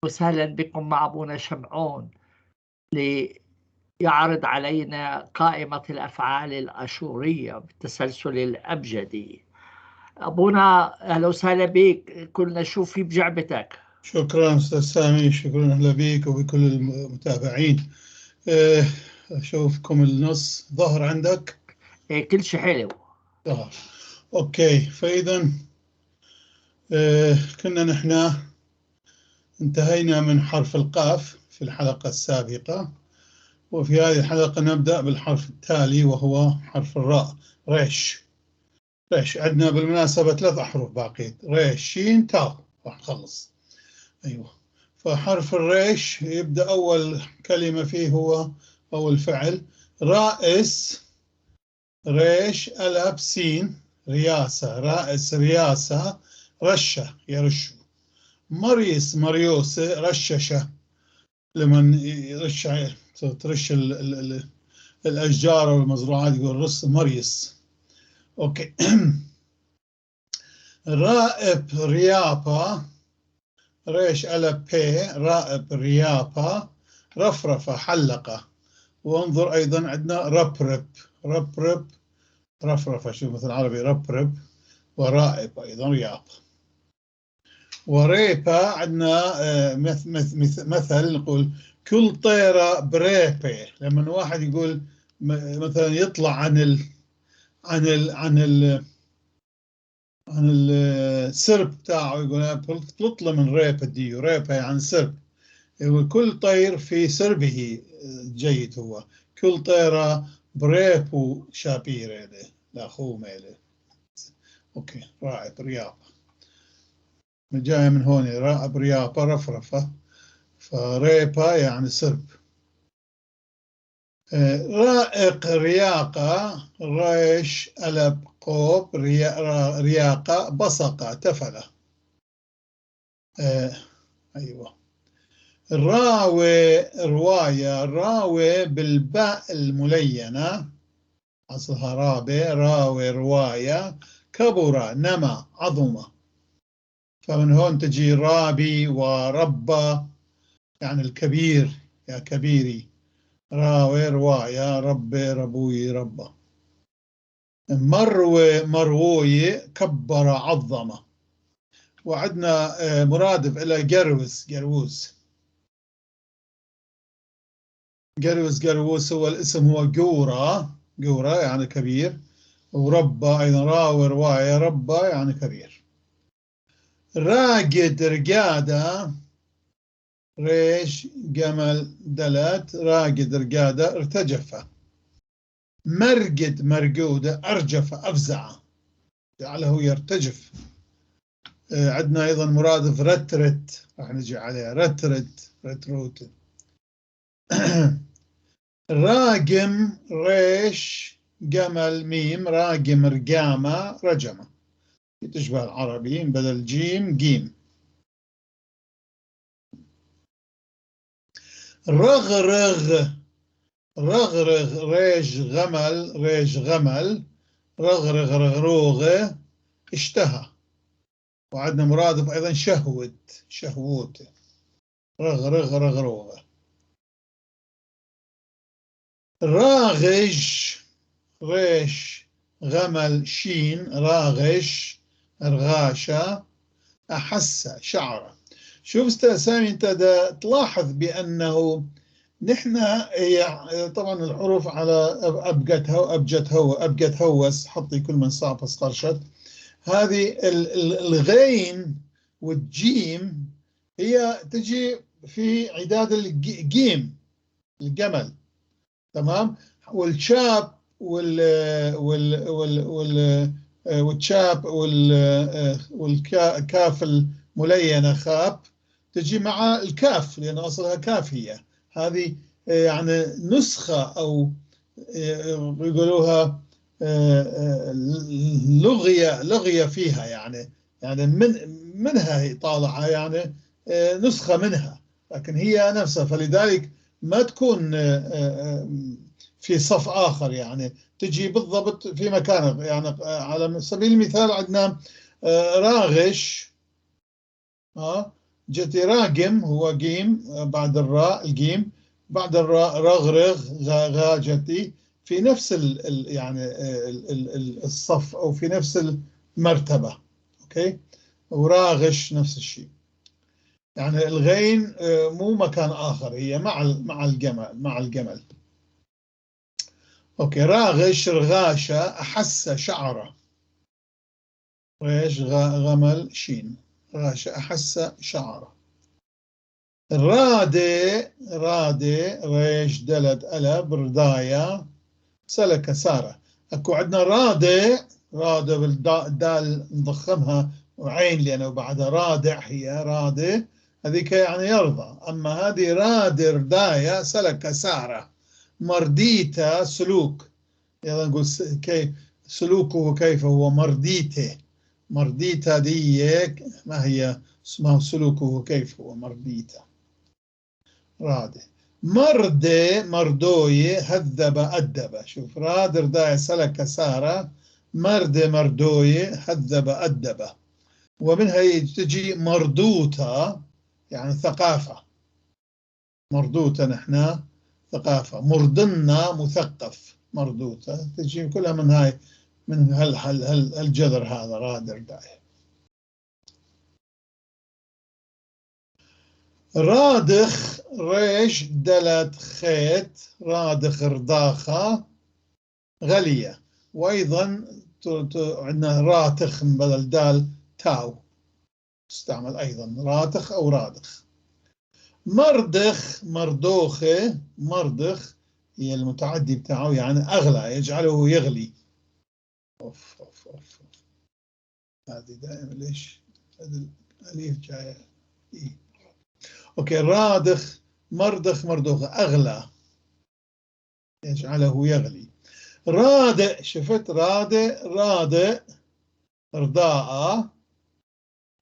وسهلا بكم مع أبونا شمعون ليعرض علينا قائمة الأفعال الأشورية بالتسلسل الأبجدي. أبونا أهلا وسهلا بك، كلنا شو في بجعبتك. شكرا أستاذ سامي، شكرا، أهلا بك وبكل المتابعين. أشوفكم النص ظهر عندك؟ إيه، كل شيء حلو. ظهر، okay. فإذا كنا نحن انتهينا من حرف القاف في الحلقة السابقة، وفي هذه الحلقة نبدأ بالحرف التالي وهو حرف الراء، ريش. ريش عندنا بالمناسبة 3 أحرف باقي، ريش شين تاو، راح نخلص. أيوة، فحرف الريش يبدأ أول كلمة فيه هو أول فعل رائس ريش ألف سين، رياسة، رائس رياسة، رشة يرش. مريس مريوس، رششة، لمن يرش ترش ال ال ال الأشجار والمزروعات يقول رص مريس. okay. رائب ريابة، ريش ألف بي، رائب ريابة، رفرفة حلقة. وانظر أيضا عندنا ربرب، ربرب رفرفة، شوف مثل عربي ربرب، ورائب أيضا ريابة. وريبة عندنا مثل نقول كل طيرة بريبة، لما واحد يقول مثلا يطلع عن ال عن ال عن ال عن السرب بتاعه، يقول تطلع من ريبة ديو، ريبة يعني سرب، يقول كل طير في سربه جيد، هو كل طيرة بريبو شابيرة لأخوه ميله. okay، راعب ريابة جاية من هون، راعب ريابة رفرفة، فريبة يعني سرب. رائق رياقة، ريش ألب قوب، رياقة، بصقة تفلة. أيوة. راوي رواية، راوي بالباء الملينة أصلها رابي، راوي رواية، كبر نما عظمة، فمن هون تجي رابي وربى يعني الكبير، يا كبيري. راوي رواية، ربي ربوي ربى. مروي مروي، كبر عظمة. وعندنا مرادف إلى جروس جروس، جروس جروس هو الاسم، هو جورا، جورا يعني كبير، وربى أيضا راوي رواية، ربى يعني كبير. راقد رقادة، ريش جمل دلت، راقد رقادة ارتجف. مرقد مرقودة، أرجف أفزع، جعله يرتجف. عندنا أيضا مرادف رترت، راح نجي عليه، رترت رتروت. راقم ريش جمل ميم، راقم رقامة رجمة، تشبه العربي بدل جيم جيم. رغرغ رغرغ ريش غمل ريش غمل، رغرغ رغروغ اشتهى. وعندنا مرادف أيضا شهوت شهوت، رغرغ رغروغ. راغج ريش غمل شين، راغش رغاشة، أحس شعره. شوف أستاذ سامي، أنت دا تلاحظ بأنه نحن طبعا الحروف على أبجد هو أبجد هو أبجد هوس، حطي كل من صعب قرشت. هذه الغين والجيم هي تجي في عداد الجيم الجمل، تمام؟ والشاب وال وال وال وال والشاب وال والكاف الملينة خاب تجي مع الكاف لأن أصلها كاف هي. هذه يعني نسخة أو يقولوها لغية، لغية فيها يعني، يعني منها هي طالعة، يعني نسخة منها، لكن هي نفسها، فلذلك ما تكون في صف آخر، يعني تجي بالضبط في مكانها. يعني على سبيل المثال عندنا راغش، جت راجم، هو جيم بعد الراء، الجيم بعد الراء، رغرغ غا جتي في نفس ال ال يعني ال ال الصف أو في نفس المرتبة. okay، وراغش نفس الشيء. يعني الغين مو مكان آخر، هي مع الجمل، مع الجمل. okay، راغش رغاشة أحس شعره، ريش غمل شين، غاشة أحس شعره. رادي رادي ريش دلت ألب ردايا سلك سارة. أكو عندنا رادع، رادع بالدال نضخمها وعين لأنه بعدها رادع، هي رادع هذيك يعني يرضى. أما هذه رادر ردايا سلك سارة. مرديتا سلوك، يلا نقول كيف سلوكه، كيف هو مرديته، مرديتا دي ما هي اسمها سلوكه كيف هو مرديتا. رادي مردي مردوي هذب أدب. شوف راد ردايا سلك سارة، مردي مردوي هذب أدب. ومنها تجي مردوطة يعني ثقافة، مردوطة نحن ثقافة، مردنا مثقف، مردوطة تجي كلها من هاي، من هالجذر هذا راد ردايا. رادخ ريش دلت خيط، رادخ رداخة غلية. وأيضا عندنا راتخ بدل دال تاو، تستعمل أيضا راتخ أو رادخ. مردخ مردوخة، مردخ هي المتعدي بتاعه يعني أغلى، يجعله يغلي. أوف أوف أوف، أوف. هذه دائما ليش هذا الأليف جاية إيه. okay، رادخ مردخ مردوخة أغلى، يجعله يغلي. رادئ، شفت رادئ رادئ رضاء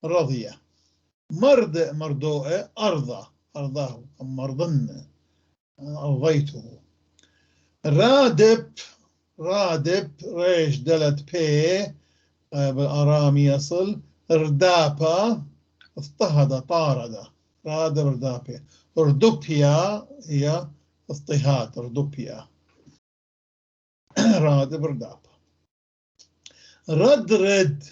رضية. مردئ مردوء أرضى، أرضاه مرضن أرضيته. رادب رادب ريش دلت بي بالأرامي يصل. ردابا اضطهد طارد، رادب ردابيا. ردوبيا هي اضطهاد، ردوبيا. رادب ردابا. ردرد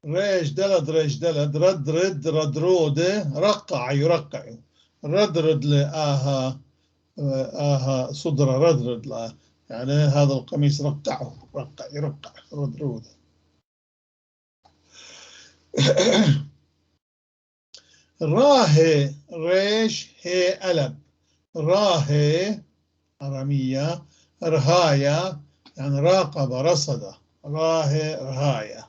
ريش دلد ريش دلد رد رد ردرود رقع يرقع. ردرد لآها آها صدر ردرد لا، يعني هذا القميص رقعه، رقع يرقع ردرود. راهي ريش هي ألب، راهي أرامية، رهاية يعني راقب رصد، راهي رهاية.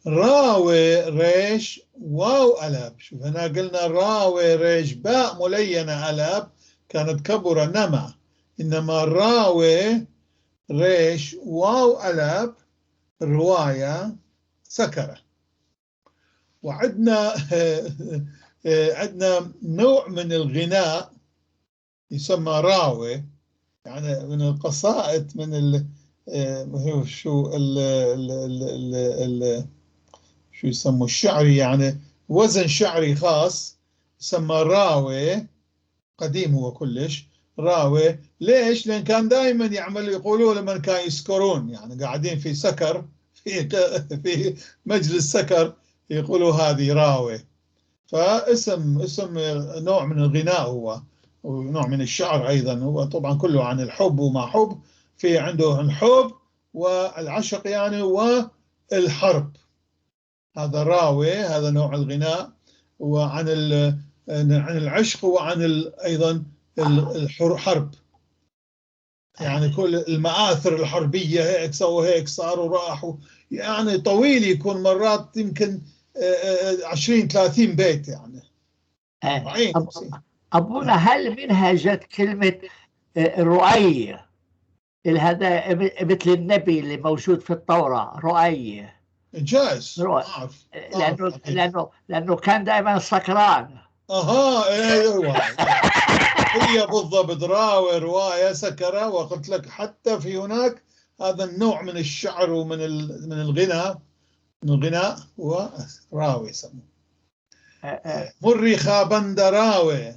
راوي ريش واو ألب، شوف هنا قلنا راوي ريش باء ملينة ألب كانت كبر نما، إنما راوي ريش واو ألب رواية سكرة. وعندنا عندنا نوع من الغناء يسمى راوي، يعني من القصائد من ال شو ال ال ال ال شو يسموه الشعري، يعني وزن شعري خاص يسمى راوي، قديم هو كلش راوي. ليش؟ لأن كان دائما يعمل، يقولوا لمن كان يسكرون، يعني قاعدين في سكر في مجلس سكر يقولوا هذه راوي. فاسم اسم نوع من الغناء هو، ونوع من الشعر أيضا، هو طبعا كله عن الحب وما حب، في عنده الحب والعشق يعني والحرب. هذا راوي، هذا نوع الغناء، وعن عن العشق وعن أيضا الحرب، يعني كل المآثر الحربية هيك سووا هيك صاروا راحوا، يعني طويل يكون مرات يمكن 20-30 بيت يعني. أبونا هل منها جت كلمة رؤية؟ هذا مثل النبي اللي موجود في التوراة رؤية. جائز. لأنه كان دائما سكران. أها أيوه هي بالضبط راوي رواية سكرة. وقلت لك حتى في هناك هذا النوع من الشعر ومن من الغنى من الغناء هو راوي يسموه. مرخا بندراوي،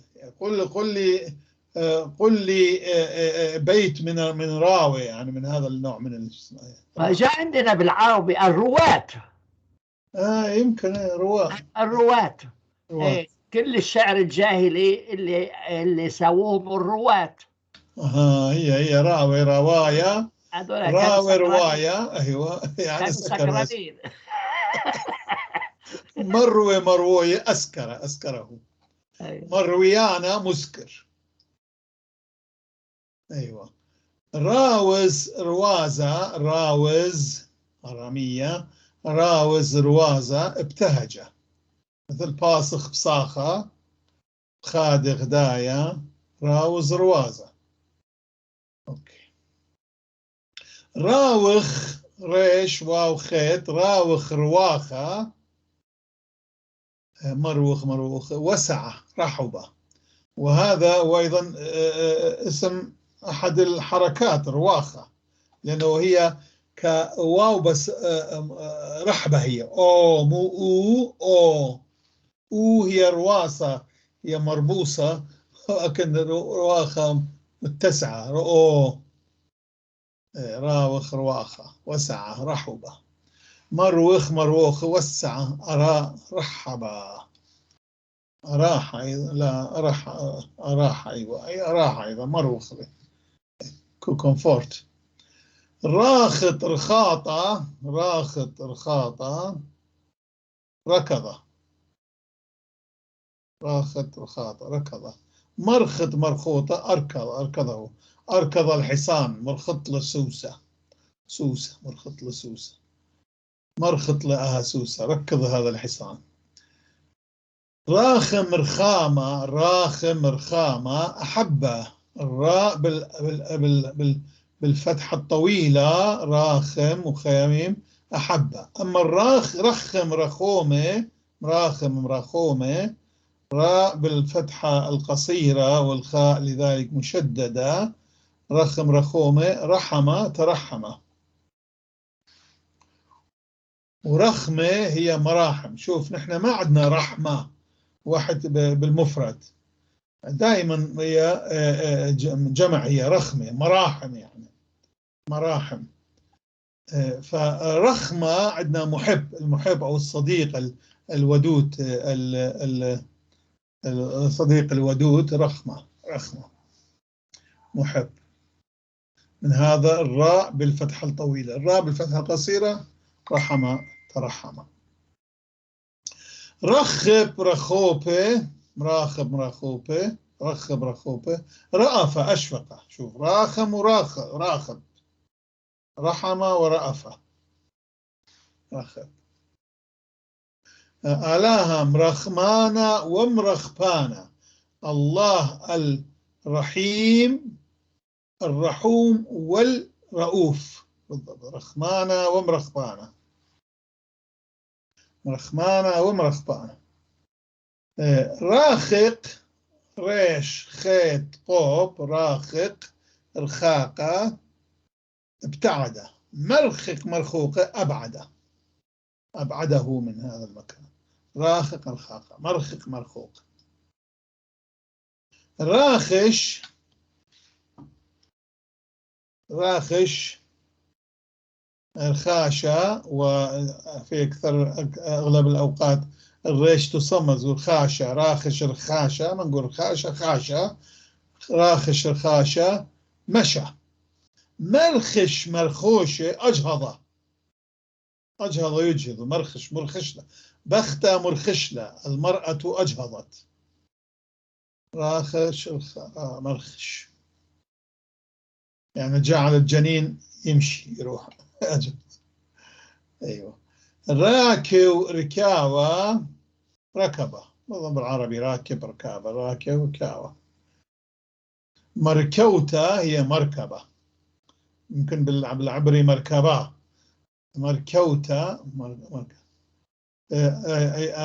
قل لي بيت من راوي، يعني من هذا النوع من جاء عندنا بالعربي الرواة. يمكن رواة. الرواة. إيه، كل الشعر الجاهلي اللي سووهم الرواة. هي راوي رواية، راوي رواية، أيوة يعني سكرانين. مروي مروية، أسكر أسكره. أيوة. مرويانا مسكر. أيوة. راوز روازة، راوز أرامية، راوز روازة ابتهجة، مثل باسخ بصاخة، خاد غدايا، راوز روازة. okay. راوخ ريش واو خيط، راوخ رواخة، مروخ مروخ، وسعة رحبة. وهذا هو أيضا اسم أحد الحركات رواخة، لأنه هي كواو بس رحبة، هي أو مو أو، أو أو هي رواسة، هي مربوصة، لكن رواخة متسعة، أو راوخ رواخة، وسعة رحبة. مروخ مروخ، وسعة أرا رحبة، أراح أيضا، لا أراح، أراح أيوة، أي أراح أيضا، مروخ comfort. راخط رخاطة، راخط رخاطة، ركضة، راخط رخاطة ركضة. مرخط مرخوطة، أركض أركضه، أركض الحصان، مرخط لسوسة، سوسة، مرخط لسوسة، مرخط لها سوسة، ركض هذا الحصان. راخم رخامة، راخم رخامة، أحبه، الراء بال بال بال بال بالفتحة الطويلة، راخم وخيميم، أحبه. أما الراخ رخم رخومة، راخم رخومة، راء بالفتحة القصيرة والخاء لذلك مشددة، رخم رخومة، رحمة ترحمة. ورخمة هي مراحم. شوف نحن ما عندنا رحمة واحد بالمفرد، دائما هي جمع، هي رخمة، مراحم يعني مراحم. فرخمة عندنا محب، المحب أو الصديق الودود، الصديق الودود، رخمة، رخمة محب. من هذا الراء بالفتحة الطويلة، الراء بالفتحة القصيرة رحمة ترحم. رخب رخوبة، مراخب مراخوبة، رخب رخوبة، رأف أشفق. شوف راخم وراخ، راخب، رحم ورأف، رخب. آلاها مرخمانا ومرخبانا، الله الرحيم الرحوم والرؤوف، بالضبط، رخمانا ومرخبانا، مرخمانا ومرخبانا. راخق ريش خيط قوب، راخق رخاقة ابتعد، مرخق مرخوقة أبعد، أبعده من هذا المكان، راخق رخاقة، مرخق مرخوق. راخش راخش الخاشة، وفي أكثر أغلب الأوقات الريش تصمز، والخاشة راخش رخاشة، ما نقول خاشة خاشة، راخش رخاشة مشى. مرخش مرخوشة أجهض، أجهض يجهض، مرخش مرخشلة، بختة مرخشلة، المرأة أجهضت. راخش مرخش يعني جعل الجنين يمشي يروح. أيوة. راكب ركاوة ركبة، بالعربي راكب ركابة، راكب ركاوة. مركوتة هي مركبة، يمكن بالعبري مركبة، مركوتة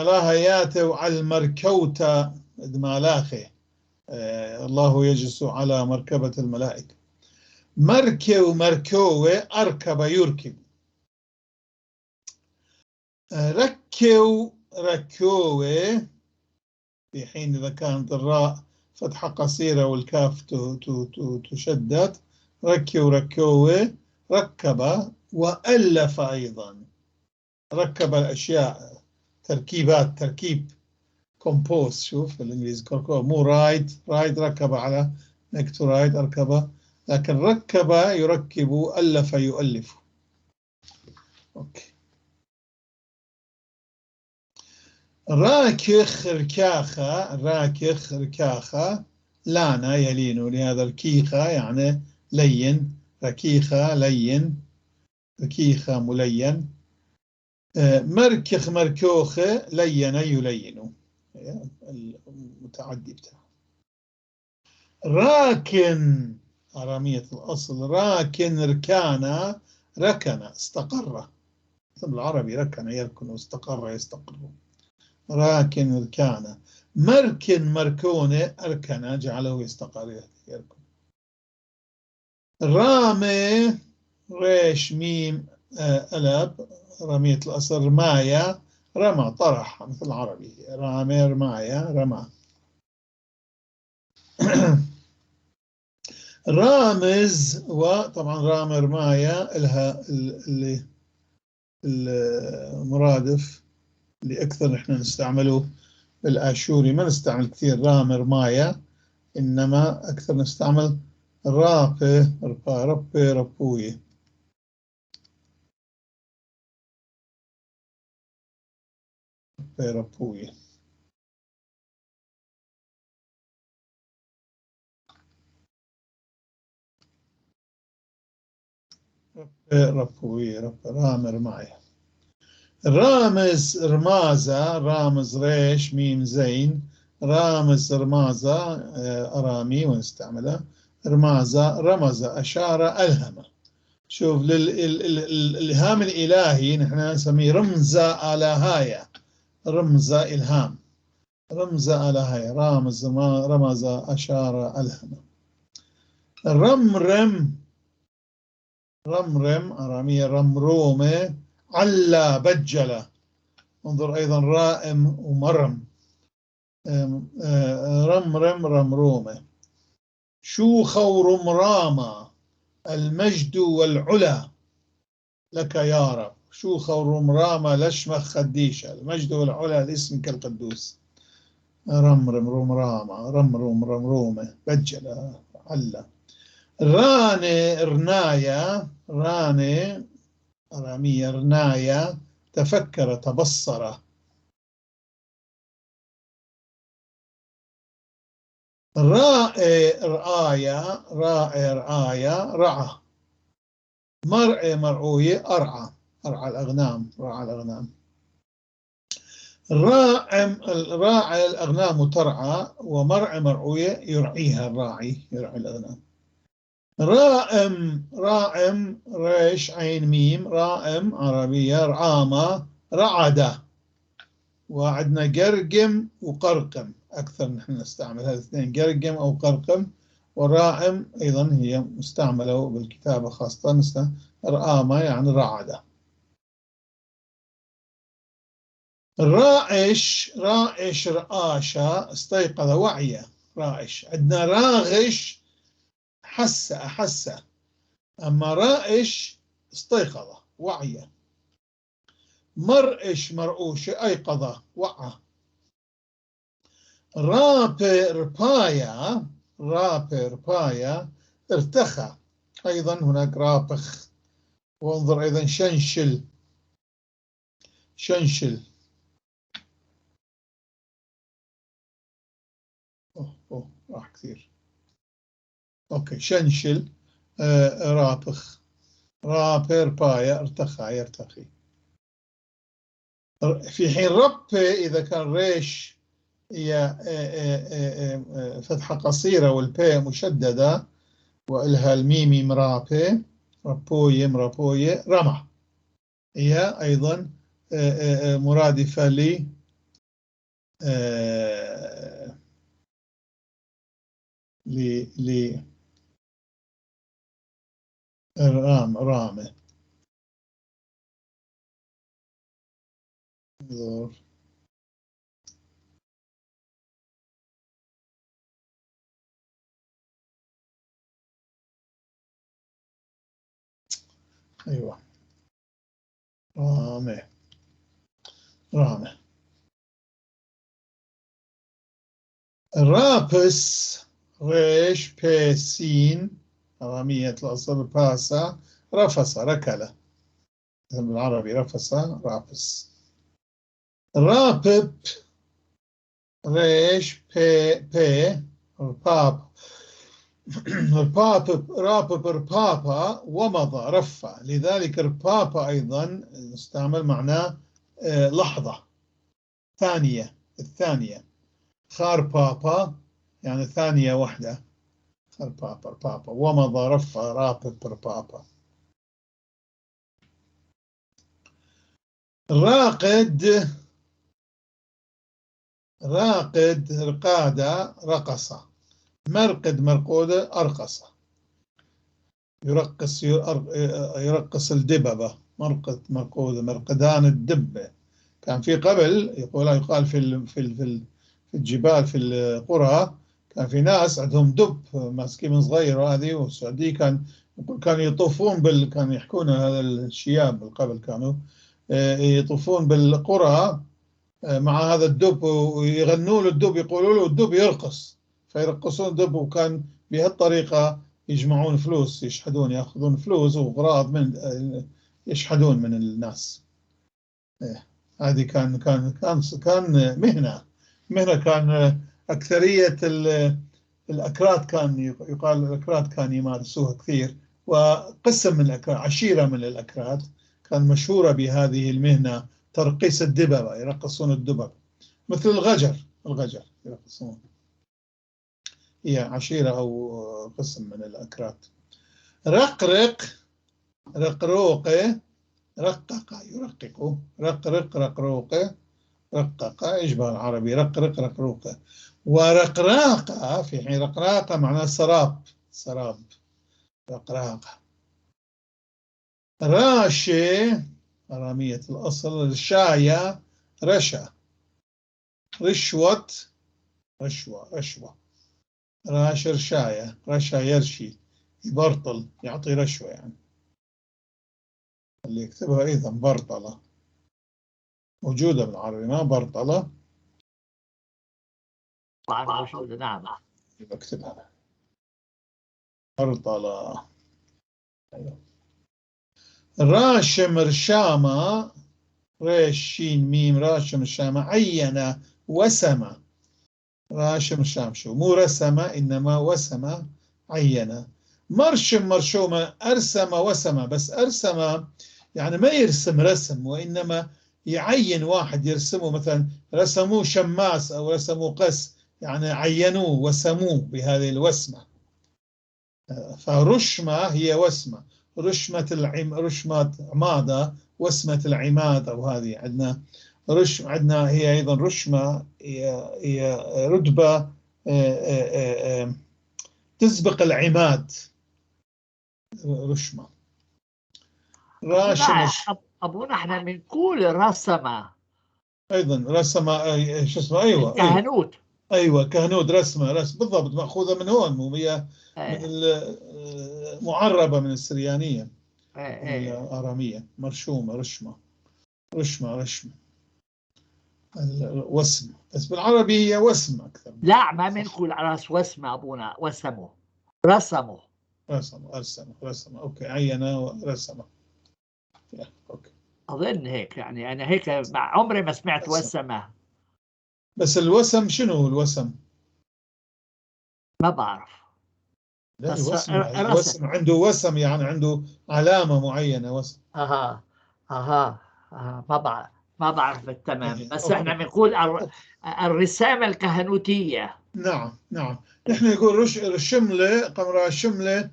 ألاها ياتو على المركوتة دمالاخي، الله يجلس على مركبة الملائكة. مركو مركوة أركب يركب. ركو ركوة، في حين إذا كانت الراء فتحة قصيرة والكاف تشدد. ركو ركوة، ركب وألف أيضا، ركب الأشياء، تركيبات، تركيب، compose. شوف بالإنجليزي مو ride، ride ركب على make to ride أركب، لكن ركب يركب، ألف يؤلف. okay. راكخ ركاخة، راكخ ركاخة، لانا يلين، لهذا الكيخة يعني لين، ركيخة لين، ركيخة ملين. مركخ مركوخة، لين يلين، المتعدي بتاعه. راكن أرامية الأصل، راكن ركانا، ركن استقر، بالعربي ركن يركن واستقر يستقر. راكن ركانا. مركن مركونة، أركن جعله يستقر يركن. رامي ريش ميم ألب، رمية الأصل، رماية رمى طرح مثل العربي، رامي رماية رمى. رامز، وطبعا رامي رماية لها اللي المرادف اللي أكثر نحن نستعمله بالآشوري، ما نستعمل كثير رامي رماية، إنما أكثر نستعمل رابي ربا ربي ربوي. ربوي. ربوي رب رامر معي. رامز رمازة، رامز ريش ميم زين، رامز رمازة أرامي ونستعملها. رمازة رمز أشار ألهم. شوف للإلهام الإلهي نحن نسميه رمز آلهاية، رمز إلهام، رمز آلهاية، رامز رمز أشار ألهم. رمرم، رمرم أرامية رمرومة، علا بجلة. انظر أيضا رائم ومرم، رمرم رمرومة. شوخ ورمرامة، المجد والعلا لك يا رب. شوخ ورمرامة لشمخ خديشة، المجد والعلا لاسمك القدوس. رمرم رمرامة، رمرم رمرومة، بجلة علا. راني رنايا، راني أرامية رنايا، تفكر تبصر. رائي رآية، رائي رآية، رعى. مرعي مرعوية، أرعى، أرعى الأغنام، رعى الأغنام. راعم راعي الأغنام ترعى، ومرعي مرعوية يرعيها الراعي، يرعي الأغنام. رائم رائم ريش عين ميم، رائم عربية، رعامة رعدة. وعندنا قرقم وقرقم، أكثر نحن نستعمل هذا الاثنين، قرقم أو قرقم. والرائم أيضا هي مستعملة بالكتابة خاصة، رآمة يعني رعدة. رائش رائش رآشة، استيقظ وعية، رائش. عندنا راغش حس أحس، أما رائش استيقظ وعية. مرئش مرؤوش أيقظ وعى. رابي ربايا، رابي ربايا ارتخى، أيضا هناك رابخ. وانظر أيضا شنشل، شنشل. أوه أوه راح كثير. okay شنشل رابخ، رابي ربايا ارتخى يرتخي. في حين ربي إذا كان ريش هي فتحة قصيرة والباء مشددة وإلها الميمي مرابي، ربوي مرابوي رمى، هي أيضا مرادفة ل ل رام رامة. انظر. أيوة، رامة، رامة. رابس، ريش بيسين، أرامية الأصل، باسا، رفس، ركلة، بالعربي رفس، رابس. رابب، ريش بي بي، رباب، رباب، رابب، ربابا، ومضى، رفع. لذلك ربابا أيضا نستعمل معناه لحظة، ثانية، الثانية. خار بابا يعني ثانية واحدة. خار بابا، بابا، ومضى، رفع، رابب، ربابا. راقد، راقد، رقادة، رقصة. مرقد، مرقودة، أرقص. يرقص، يرقص الدببة. مرقد، مرقودة، مرقدان الدبة. كان في قبل يقال في في في الجبال، في القرى، كان في ناس عندهم دب ماسكين من صغير هذه، والسعودية كانوا يطوفون كانوا يحكون هذا الشياب قبل، كانوا يطوفون بالقرى مع هذا الدب ويغنوا له الدب، يقولوا له الدب يرقص، فيرقصون الدب. وكان بهالطريقة يجمعون فلوس، يشحدون، يأخذون فلوس وأغراض من، يشحدون من الناس. هذه كان كان كان كان مهنة، مهنة. كان أكثرية الأكراد، كان يقال الأكراد كان يمارسوها كثير، وقسم من الأكراد، عشيرة من الأكراد كان مشهورة بهذه المهنة، ترقيص الدببة، يرقصون الدبب مثل الغجر، الغجر يرقصون. هي عشيرة أو قسم من الأكراد. رقرق، رقروقة، رقق، يرقق، رقرق، رقروقة، رقق، يشبه العربي، رقرق، رقروقة. ورقراقة، في حين رقراقة معناها سراب، سراب، رقراقة. راشي، أرامية الأصل، رشاية، رشا، رشوة، رشوة، رشوة، راش، رشاية، رشا، يرشي، يبرطل، يعطي رشوة يعني. اللي يكتبها أيضا برطلة، موجودة بالعربي، ما برطلة؟ طبعا موجودة، نعم. بكتبها برطلة. أيوة. راشم، رشامة، ريش شين ميم، راشم، رشامة، عين، وسمة. راشم، رشام، شو مو رسمة، إنما وسمة، عين. مرشم، مرشومة، أرسم، وسمة. بس أرسم يعني ما يرسم رسم، وإنما يعين واحد يرسمه، مثلا رسموه شماس أو رسموه قس، يعني عينوه وسموه بهذه الوسمة. فرشمة هي وسمة، رشمة رشمة عمادة، وسمة العماد، أو هذه عندنا عندنا هي أيضا رشمة، هي رتبة تسبق العماد، رشمة. راشم، أبونا احنا بنقول رسمة أيضا، رسمة، شو اسمه، أيوة، كهنوت، أيوة كهنوت، رسمة، رسم بالضبط، مأخوذة من هون، وهي من معربة من السريانية الآرامية. مرشومة، رشمة، رشمة، رشمة، الوسم، بس بالعربي هي وسم أكثر. لا، ما بنقول راس وسمة أبونا، وسمه، رسمه، رسمه، أرسمه، رسمه، okay، عينه ورسمه، okay. أظن هيك يعني، أنا هيك مع عمري ما سمعت وسمة. بس الوسم شنو هو الوسم؟ ما بعرف. لا، الوسم، الوسم عنده وسم، يعني عنده علامة معينة، وسم. أها أها أها، ما بعرف، ما بعرف بالتمام، بس احنا بنقول الرسامة الكهنوتية. نعم نعم، نحن نقول رشملة، قمرة شملة،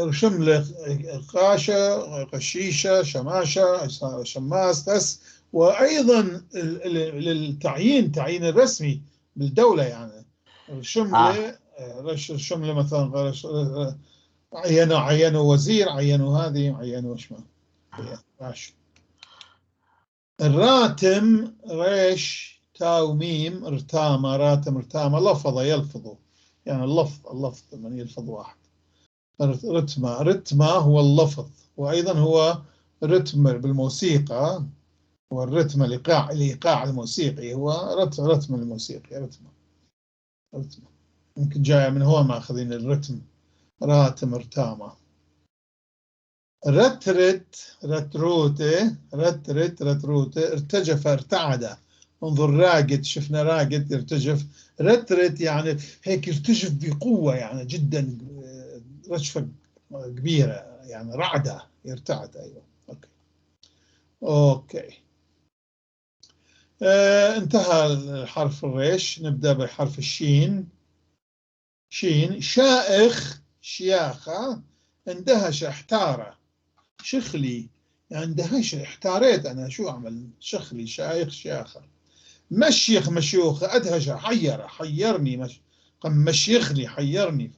رشملة، قاشة، قشيشة، شماشة، شماس، بس. وأيضا للتعيين، تعيين الرسمي بالدولة يعني. رشملة، رشملة مثلا، عينوا وزير، عينوا هذه، عينوا شو. الراتم ريش تاو ميم ارتامة، راتم ارتامة، لفظ يلفظ، يعني اللفظ، اللفظ من يلفظ واحد. رتمة، رتمة هو اللفظ، وأيضا هو رتم بالموسيقى، هو الرتم الإيقاع، الإيقاع الموسيقي هو رتم الموسيقي، رتمة، رتمة يمكن جاية من هون ماخذين الرتم، راتم ارتامة. رترت رتروتة، رترت رتروتة، ارتجف ارتعد. انظر راقد، شفنا راقد يرتجف، رترت يعني هيك يرتجف بقوة، يعني جدا رجفة كبيرة، يعني رعدة، يرتعد. أيوة okay okay. انتهى الحرف الريش، نبدأ بحرف الشين. شين، شائخ شياخة، اندهش احتار، شخلي يعني اندهش احتاريت أنا شو أعمل، شخلي شايخ شياخة. مشيخ مشيوخ، أدهش حير، حيرني، مش قم مشيخني حيرني.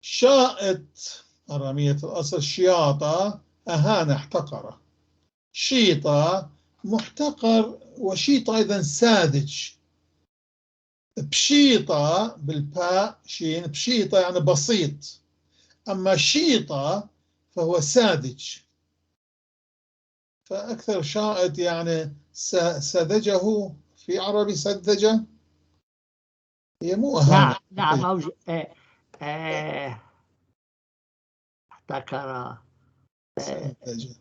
شائط أرامية الأصل، شياطة أهان احتقر. شيطة محتقر، وشيطة أيضا ساذج. بشيطة بالباء شين، بشيطة يعني بسيط، أما شيطة فهو ساذج. فأكثر شائط يعني ساذجه، في عربي ساذجة هي مو أهانة. نعم نعم، احتكر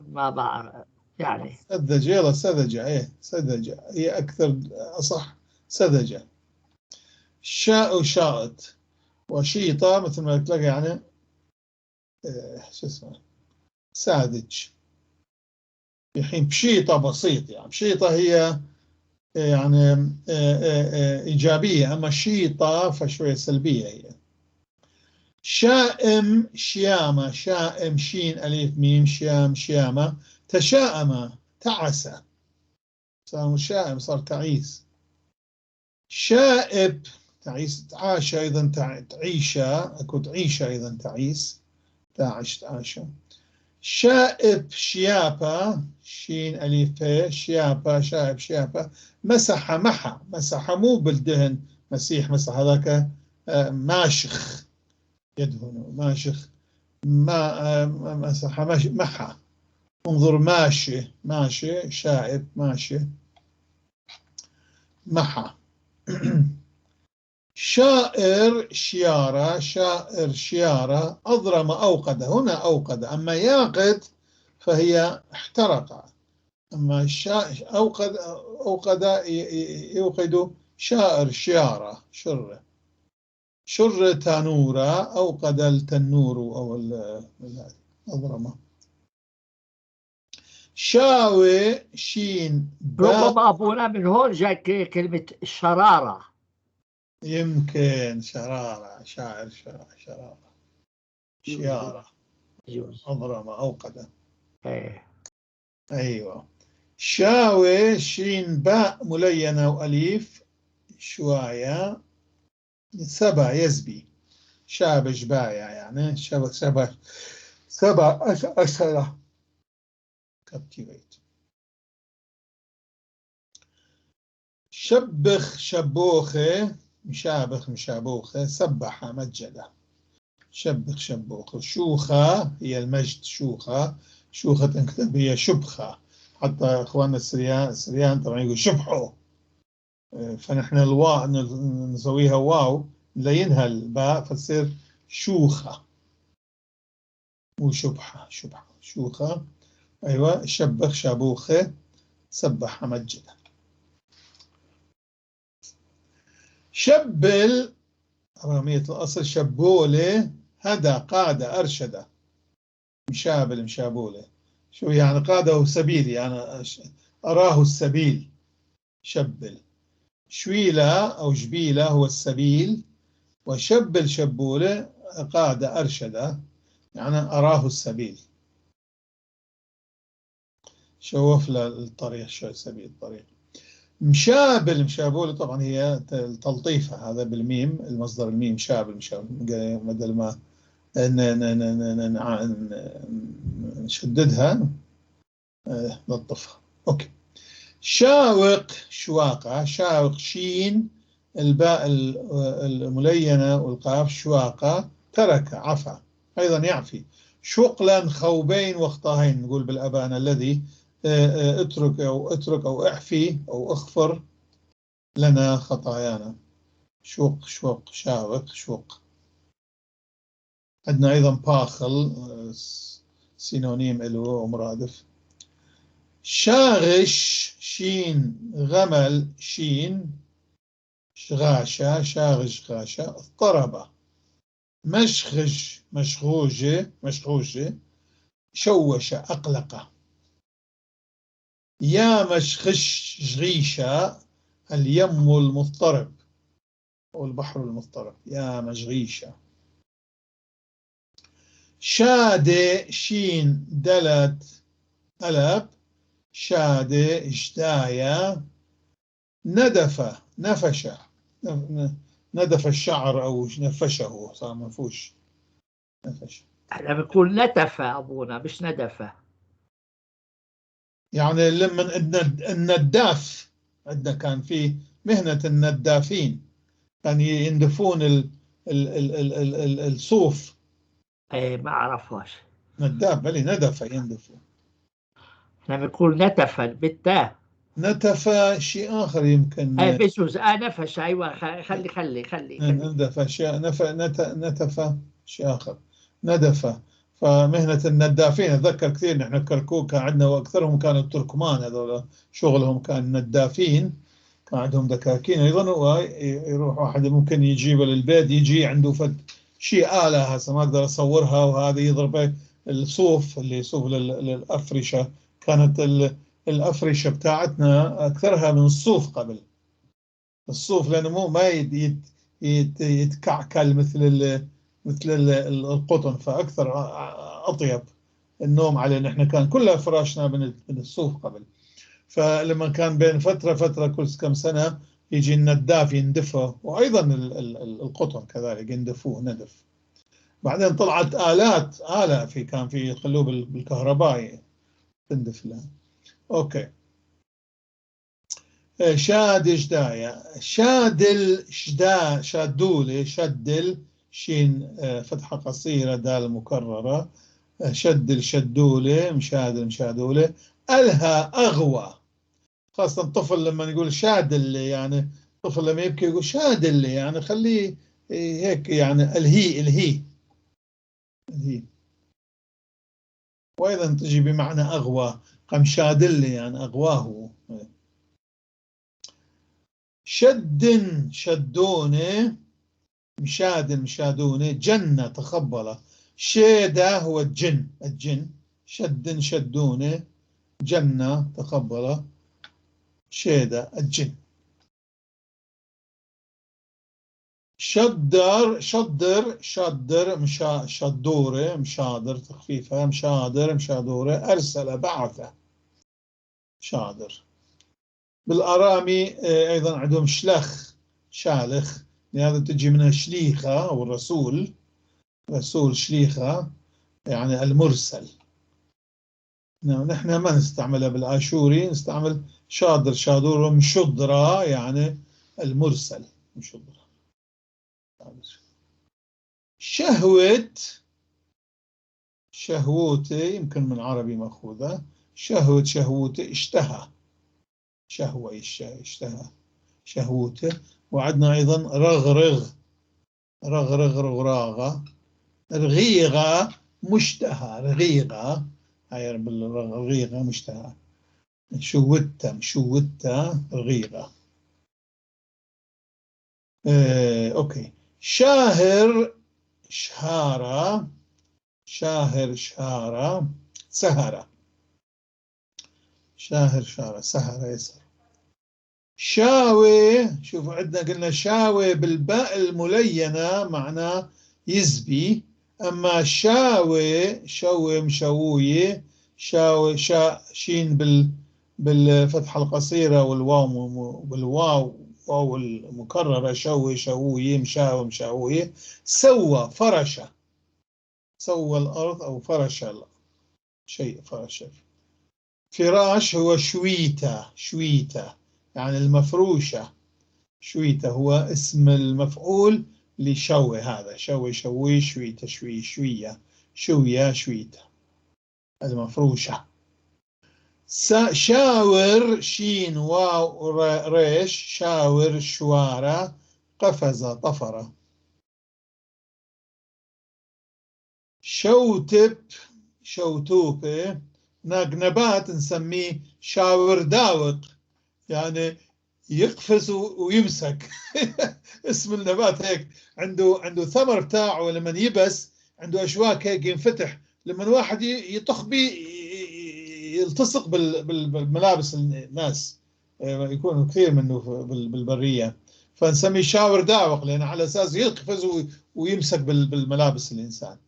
ما بعرف يعني سذجة، يلا سذجة، إيه سذجة هي أكثر أصح، سذجة. شاء شائط، وشيطة مثل ما قلت لك يعني شو اسمه ساذج. في حين بشيطة بسيط، يعني بشيطة هي يعني إيجابية، أما شيطة فشوية سلبية هي. شائم شيامة، شائم شين أليف ميم شيام شيامة، تشاءم تعس، صار شائم صار تعيس. شائب تعيس، تعاش أيضا تعيشة، أكو تعيشة أيضا تعيس، تعش تعاشة. شائب شيابة شين أليف ب شيابة شائب شيابة، مسح محى، مسح مو بالدهن مسيح مسح، هذاك ماشخ يدهن ماشخ، ما مسح محى. انظر ماشي ماشي شائب ماشي محى. شائر شيارة، شائر شيارة، أضرم أوقد، هنا أوقد، أما ياقد فهي احترق، أما أوقد أوقد يوقد. شائر شيارة، شر شر تانورة، أوقد التنور أو أضرم. شاوي شين باء، ربما أبونا من هون جاء كلمة شرارة، يمكن شرارة، شاعر شرارة شيارة أضرم أوقد. أيوة. شاوي شين باء ملينة وأليف شواية، سبع يزبي، شاب جباية يعني شبع سبع سبع أسرة captivate. شبخ شبوخة، مشابخ مشابوخة، سبح مجدة، شبخ شبوخة. شوخة هي المجد، شوخة شوخة تنكتب هي شبخة، حتى إخواننا السريان، السريان طبعا يقول شبحوا، فنحن الواو نسويها واو نلينها الباء فتصير شوخة مو شبحة، شبحة شوخة. أيوة شبخ شابوخة، سبح مجدة. شبل رامية الأصل، شبولة هدى قاد أرشد، مشابل مشابولة، شو يعني قاده سبيل، يعني أراه السبيل. شبل شويلة أو جبيلة هو السبيل، وشبل شبولة قاد أرشد يعني أراه السبيل، شوف له الطريق، شو سبيل الطريق. مشابل مشابولة طبعا هي تلطيفة، هذا بالميم المصدر الميم شابل مشابل، بدل ما نشددها لطفها. okay. شاوق شواقة، شاوق شين الباء الملينة والقاف شواقة، ترك عفا أيضا يعفي. شقلا خوبين واخطاهين، نقول بالأبان الذي اترك أو اترك أو اعفي أو اغفر لنا خطايانا. شوق شوق شاوق شوق. عندنا أيضا باخل synonym له ومرادف. شاغش شين غمل شين شغاشة شاغش غاشة اضطرب. مشخش مشغوجة مشغوجة شوش أقلق. يا مشخش جغيشة اليم المضطرب أو البحر المضطرب، يا مشغيشة. شادة شين دلت ألب شادة جدايا. ندف نفش ندف الشعر أو نفشه، صار منفوش نفش. احنا بنقول نتف أبونا مش ندف. يعني لما النداف عندنا كان في مهنة الندافين، كان يندفون ال ال ال ال ال ال الصوف. ايه ما اعرفهاش نداف، بلي ندف يندفوا. احنا بنقول نتف بالتاء. نتف شيء آخر يمكن. ايه بجوز نفش، ايوه خلي خلي خلي, خلي. ندف شيء نتف شيء آخر ندف. فمهنة الندافين أتذكر كثير نحن كركوك كان عندنا، وأكثرهم كانوا التركمان، هذول شغلهم كان ندافين، كان عندهم دكاكين أيضا، ويروح واحد ممكن يجيبه للبيت، يجي عنده فد شيء آلة هسه ما أقدر أصورها، وهذا يضرب الصوف اللي صوف للأفرشة. كانت الأفرشة بتاعتنا أكثرها من الصوف قبل، الصوف لأنه مو ما يتكعكل مثل القطن، فأكثر أطيب النوم عليه. نحن كان كلها فراشنا من الصوف قبل، فلما كان بين فترة فترة كل كم سنة يجي النداف يندفه، وأيضا القطن كذلك يندفوه ندف. بعدين طلعت آلات، آلة في كان في يخلوه بالكهرباء تندف لها. okay. شاد جدايا شادل شدا شادولة شدل شين فتحة قصيرة دال مكررة شدل شدولة مشادل مشادولة. ألها أغوى، خاصة الطفل لما يقول شادل، يعني الطفل لما يبكي يقول شادل، يعني خليه هيك، يعني الهي الهي الهي. وأيضا تجي بمعنى أغوى، قام شادل يعني أغواه. شد شدونة مشاد مشادونة. جنة تخبل. شيدة هو الجن، الجن. شد شدونة جنة تخبل شيدة الجن. شدر شدر شدر مشا شدورة مشادر تخفيفها مشادر مشادورة. أرسل بعث شادر. بالأرامي أيضا عندهم شلخ شالخ، لهذا تجي منها شليخة أو الرسول، رسول شليخة يعني المرسل. نحن ما نستعملها بالآشوري، نستعمل شادر شادور مشدرة يعني المرسل مشدرة. شهوة شهوتي يمكن من عربي مأخوذة. شهوة شهوتي اشتهى، شهوة اشتهى شهوته. وعندنا أيضا رغرغ رغرغ رغراغة رغيغة مشتهى، رغيغة هاي بالرغيغة مشتهى. شوتة مشوتة رغيغة. أوكي. شاهر شهارة شاهر شهارة سهرة شاهر شهارة سهرة يسهر. شاوي، شوفوا عندنا قلنا شاوي بالباء الملينة معناه يزبي، أما شاوي شوي مشوية شاوي شا شين بالفتحة القصيرة والواو بالواو واو المكررة شوي شوية مشاوي مشاوية. سوى فرشة، سوى الأرض أو فرش شيء فرش. فراش هو شويتا، شويتا يعني المفروشة. شويتا هو اسم المفعول لشوي، هذا شوي شوي شويتا شوي شوية شوية شويتا المفروشة. شاور شين واو ريش، شاور شوارة، قفز طفرة. شوتب شوتوبة، هناك نبات نسميه شاور داوق، يعني يقفز ويمسك. اسم النبات هيك، عنده ثمر بتاعه لما يبس عنده أشواك هيك ينفتح، لما واحد يطخ به يلتصق بالملابس الناس، يكون كثير منه بالبرية، فنسميه شاور داوق لأنه على أساس يقفز ويمسك بالملابس الإنسان.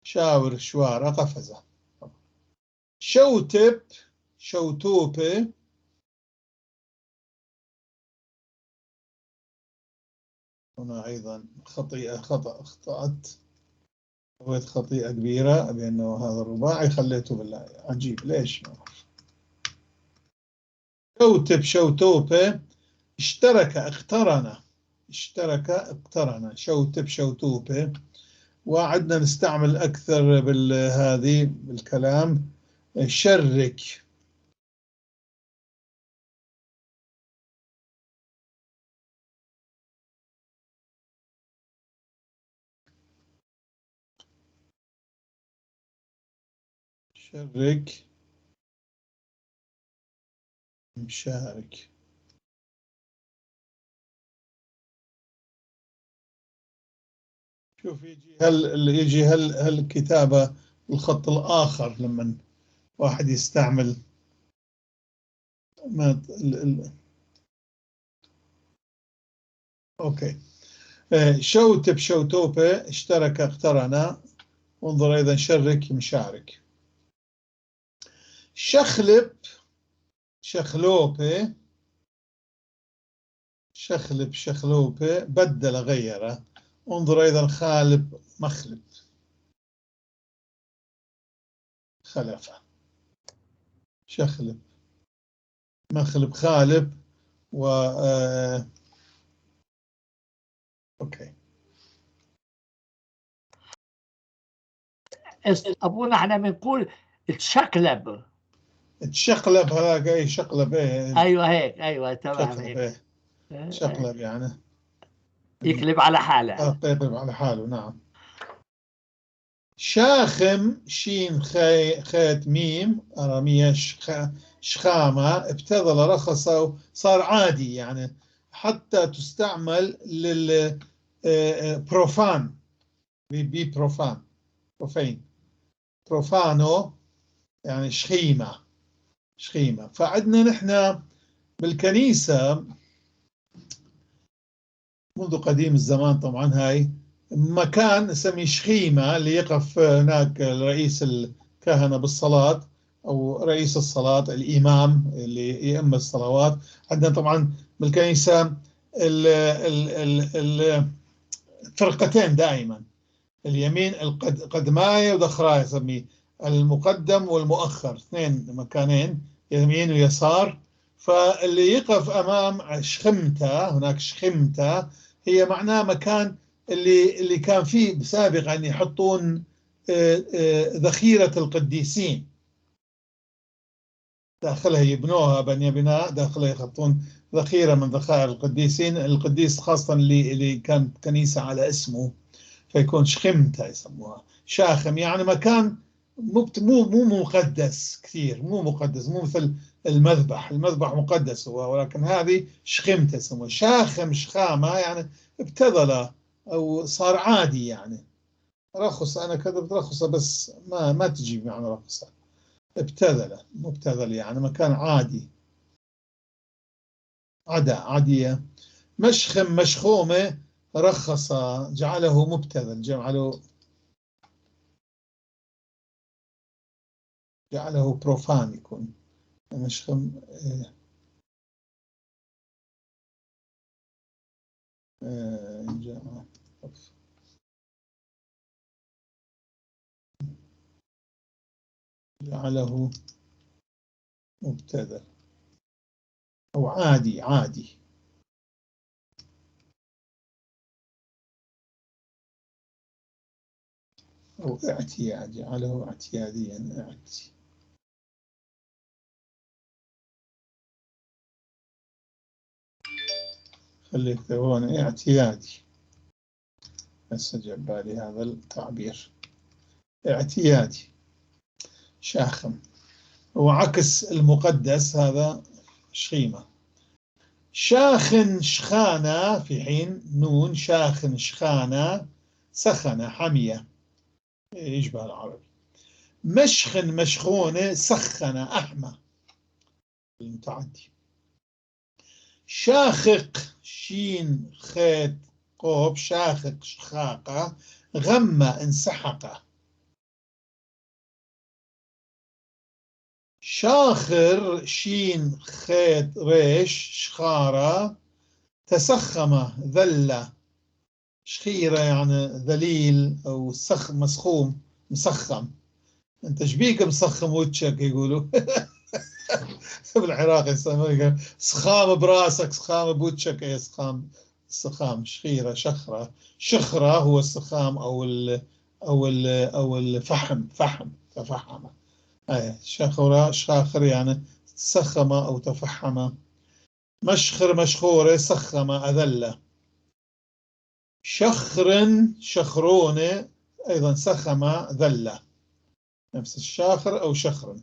شاور شوارة قفزة. شوتب شوتوبة، هنا أيضا خطيئة، خطأ، أخطأت، سويت خطيئة كبيرة بأنه هذا الرباعي خليته بالله، عجيب ليش ما أعرف. شوتب شوتوبة، اشترك اقترن، اشترك اقترن، شوتب شوتوبة. وعدنا نستعمل أكثر بالهذه بالكلام شرك. شرك مشارك. شوف يجي هل يجي هل هالكتابة الخط الآخر لما واحد يستعمل ما ال أوكي. شوتب شوتوبة، اشترك اقترن. وانظر أيضا شرك مشارك. شخلب شخلوبة، شخلب شخلوبة، بدل غيره. انظر أيضا خالب مخلب، خلفه. شخلب مخلب خالب و أوكي. أبونا احنا بنقول تشقلب. تشقلب هذاك، اي شقلب، ايه ايوه هيك، ايوه تمام هيك. إيه. شقلب يعني يقلب على حاله. يقلب على حاله، نعم. شاخم شين خي خيت ميم أرامية شخامة، ابتذل رخص صار عادي، يعني حتى تستعمل لل profane، بي profane، profane، profano يعني شخيمة، شخيمة. فعندنا نحن بالكنيسة منذ قديم الزمان طبعا هاي مكان نسميه شخيمة، اللي يقف هناك رئيس الكهنة بالصلاة أو رئيس الصلاة الإمام اللي يؤم الصلوات. عندنا طبعا بالكنيسة الفرقتين دائما، اليمين قدماية ودخراية يسميه، المقدم والمؤخر، اثنين مكانين يمين ويسار. فاللي يقف أمام شخمته، هناك شخمته هي معناه مكان اللي كان فيه سابقا يحطون ذخيرة القديسين داخلها، يبنوها بني بناء داخلها يحطون ذخيرة من ذخائر القديسين، القديس خاصة اللي كان كنيسة على اسمه، فيكون شخمته يسموها. شاخم يعني مكان مو مو مقدس كثير، مو مقدس، مو مثل المذبح، المذبح مقدس هو، ولكن هذه شخمته يسموها. شاخم شخامة يعني ابتذل أو صار عادي، يعني رخص. أنا كتبت رخصة بس ما تجي بمعنى رخصة، ابتذل مبتذل يعني مكان عادي، عدا عادية. مشخم مشخومة رخص جعله مبتذل، جعله بروفان يكون مشخم. جعله مبتذل أو عادي، عادي. أو اعتيادي، جعله اعتياديا. اعتي خليك هون اعتيادي، هسه جاب بالي هذا التعبير، اعتيادي. شاخم هو عكس المقدس، هذا شخيمة. شاخن شخانة في حين نون، شاخن شخانة سخنة حمية، يشبه العربي. مشخن مشخونة سخنة أحمى، المتعدي. شاخق شين خيط قوب، شاخق شخاقة، غمة انسحق. شاخر شين خيط ريش شخارة، تسخم ذلة. شخيرة يعني ذليل أو سخ مسخوم مسخم. أنت شبيك مسخم وجهك يقولوا بالعراق يسمونه سخام براسك، سخام بوجهك، اي سخام، سخام شخيرة شخرة. شخرة هو السخام أو ال أو ال أو الفحم، فحم تفحم. أي شخرة شاخر يعني سخم أو تفحم. مشخر مشخورة سخم أذلة. شخر شخرونة أيضا سخم ذلة، نفس الشاخر أو شخر.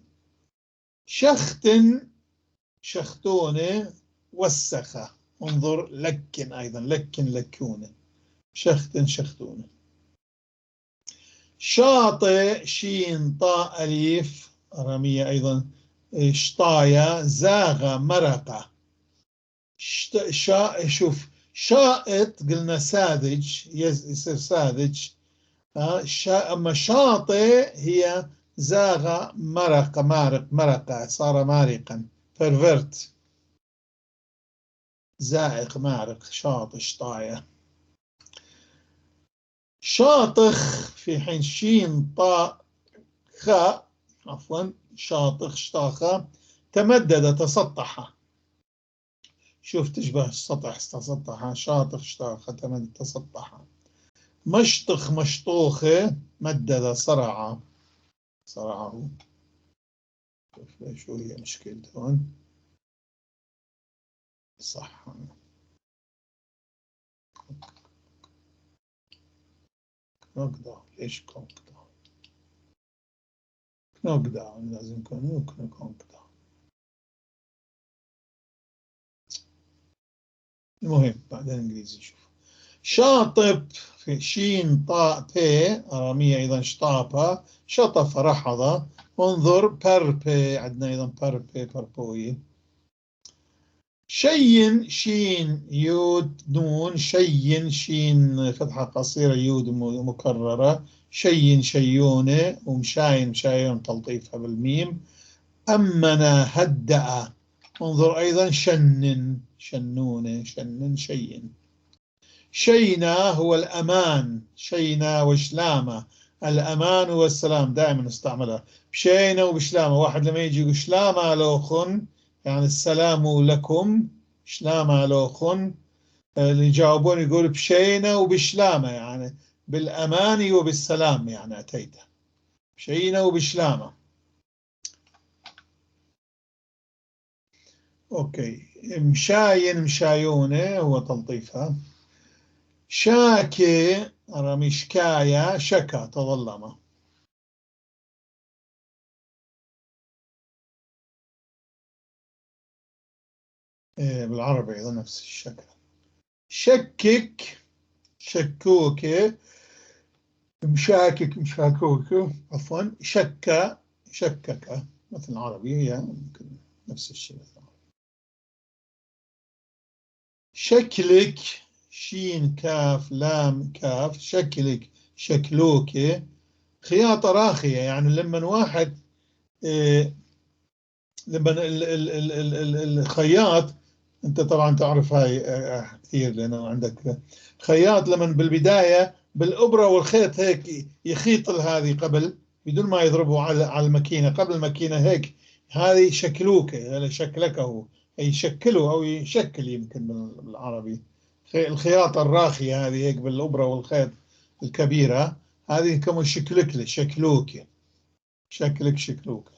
شخت شختونة وسخة، انظر لكن أيضا لكن لكونة، شخت شختونة. شاطئ شين طاء أليف أرامية أيضا، شطايا زاغة مرقة. شوف شائط قلنا ساذج، يصير ساذج. أما شاطئ هي زاغ مرق، مارق مرقة، صار مارقا، pervert، زائق مارق، شاطئ شطاية. شاطخ في حين شين طاء خاء، عفوا شاطخ شطاخة، تمدد تسطح. شوف تشبه السطح، تسطح، شاطخ شطاخة تمدد تسطح. مشطخ مشطوخة مدد صرع، صرعه. شوف شو هي مشكلته هون، صح. knock down، ليش knock down؟ knock down لازم يكون knock down. المهم بعدين انجليزي نشوف. شاطب في شين طاء بي أرامية أيضا شطابة، شطف رحض. انظر بربي، عندنا أيضا بربي بربوي. شين شين يود نون، شين شين فتحة قصيرة يود مكررة، شين شيونة، ومشاين مشايون تلطيفها بالميم. أمنا هدأ، انظر أيضا شنن شنونة، شنن شين. شينا هو الأمان، شينا وشلامة، الأمان والسلام دائما نستعملها، بشينا وبشلامة. واحد لما يجي يقول شلامة لوخن يعني السلام لكم، شلامة لوخن، اللي يجاوبون يقول بشينا وبشلامة يعني بالأمان وبالسلام، يعني أتيت بشينا وبشلامة. أوكي، مشاين مشايونة هو تلطيفها. شاكي أرامي شكاية شكا تظلم. بالعربي أيضا نفس الشكل. شكك شكوك مشاكك مشاكوك، عفوا شك شكك مثل العربي، هي ممكن نفس الشيء مثل العربي. شكلك شين كاف لام كاف، شكلك شكلوك، خياطة راخية يعني لما واحد لما الخياط، انت طبعا تعرف هاي كثير لانه عندك خياط، لما بالبداية بالابرة والخيط هيك يخيط هذه قبل بدون ما يضربه على الماكينة، قبل الماكينة هيك هذه شكلوكة، هذا شكلكه، أي شكله أو يشكل يمكن بالعربي. الخياطة الراخية هذه هيك بالأبرة والخيط الكبيرة، هذه كم شكلكلة، شكلوكة، شكلك شكلوكة.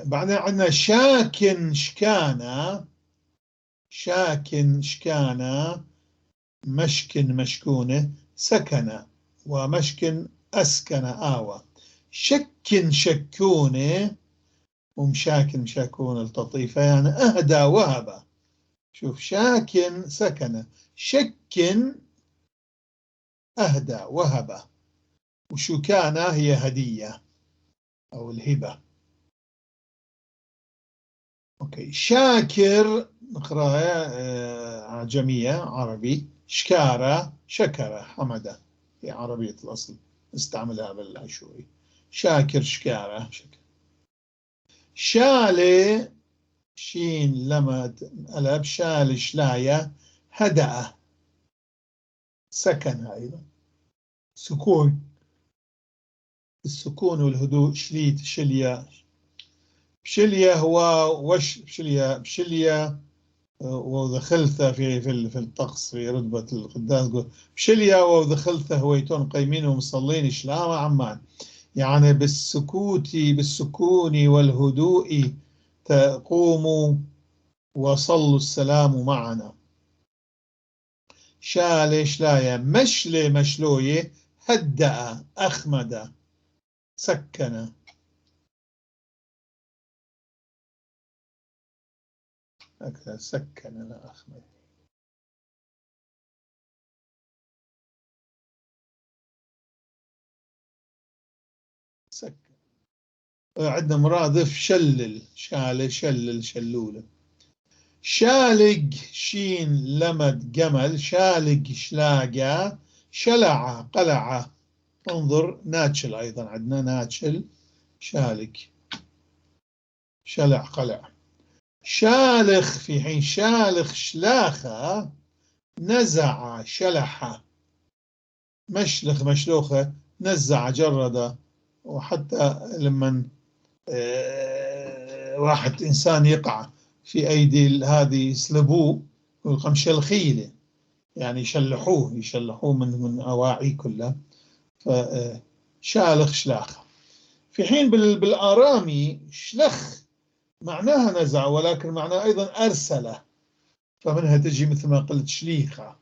بعدين عندنا شاكن شكانة، شاكن شكانة، مشكن مشكونة، سكن، ومشكن أسكن آوى. شكن شكونة، ومشاكن مشاكون التطيفة، يعني أهدى وهب. شوف، شاكن سكن، شكن أهدى وهب، وشكانة هي هدية أو الهبة. أوكي. شاكر نقرأها عجمية عربي، شكارة شكرة حمدة، هي عربية الأصل نستعملها بالأشوري. شاكر شكارة شكر. شالي شين لمد ألب، شال شلاية، هدأ سكن، أيضا سكون، السكون والهدوء. شليت شليا، بشليا هو وش بشليا، بشليا وذخلت في في في الطقس في رتبة القداس، بشليا وذخلت هويتون قيمين ومصلين شلامة عمان، يعني بالسكوت، بالسكون والهدوء تقوموا وصلوا السلام معنا. شالي شلايا، مشلي مشلوية، هدأ أخمد سكن. أكثر سكن لا أخمد. سكن. عندنا مرادف شلل، شال شلل شلولة. شالق شين لمد جمل، شالق شلاقة، شلع قلع. انظر ناتشل، أيضا عندنا ناتشل، شالق شلع قلع. شالخ في حين شالخ شلاخة، نزع شلح. مشلخ مشلوخة، نزع جرد. وحتى لما واحد إنسان يقع في أيدي هذه يسلبوه، يقول شلخيلة، يعني يشلحوه، يشلحوه من أواعي كلها. فشالخ شلاخة. في حين بالآرامي شلخ معناها نزع، ولكن معناها أيضا أرسله، فمنها تجي مثل ما قلت شليخة.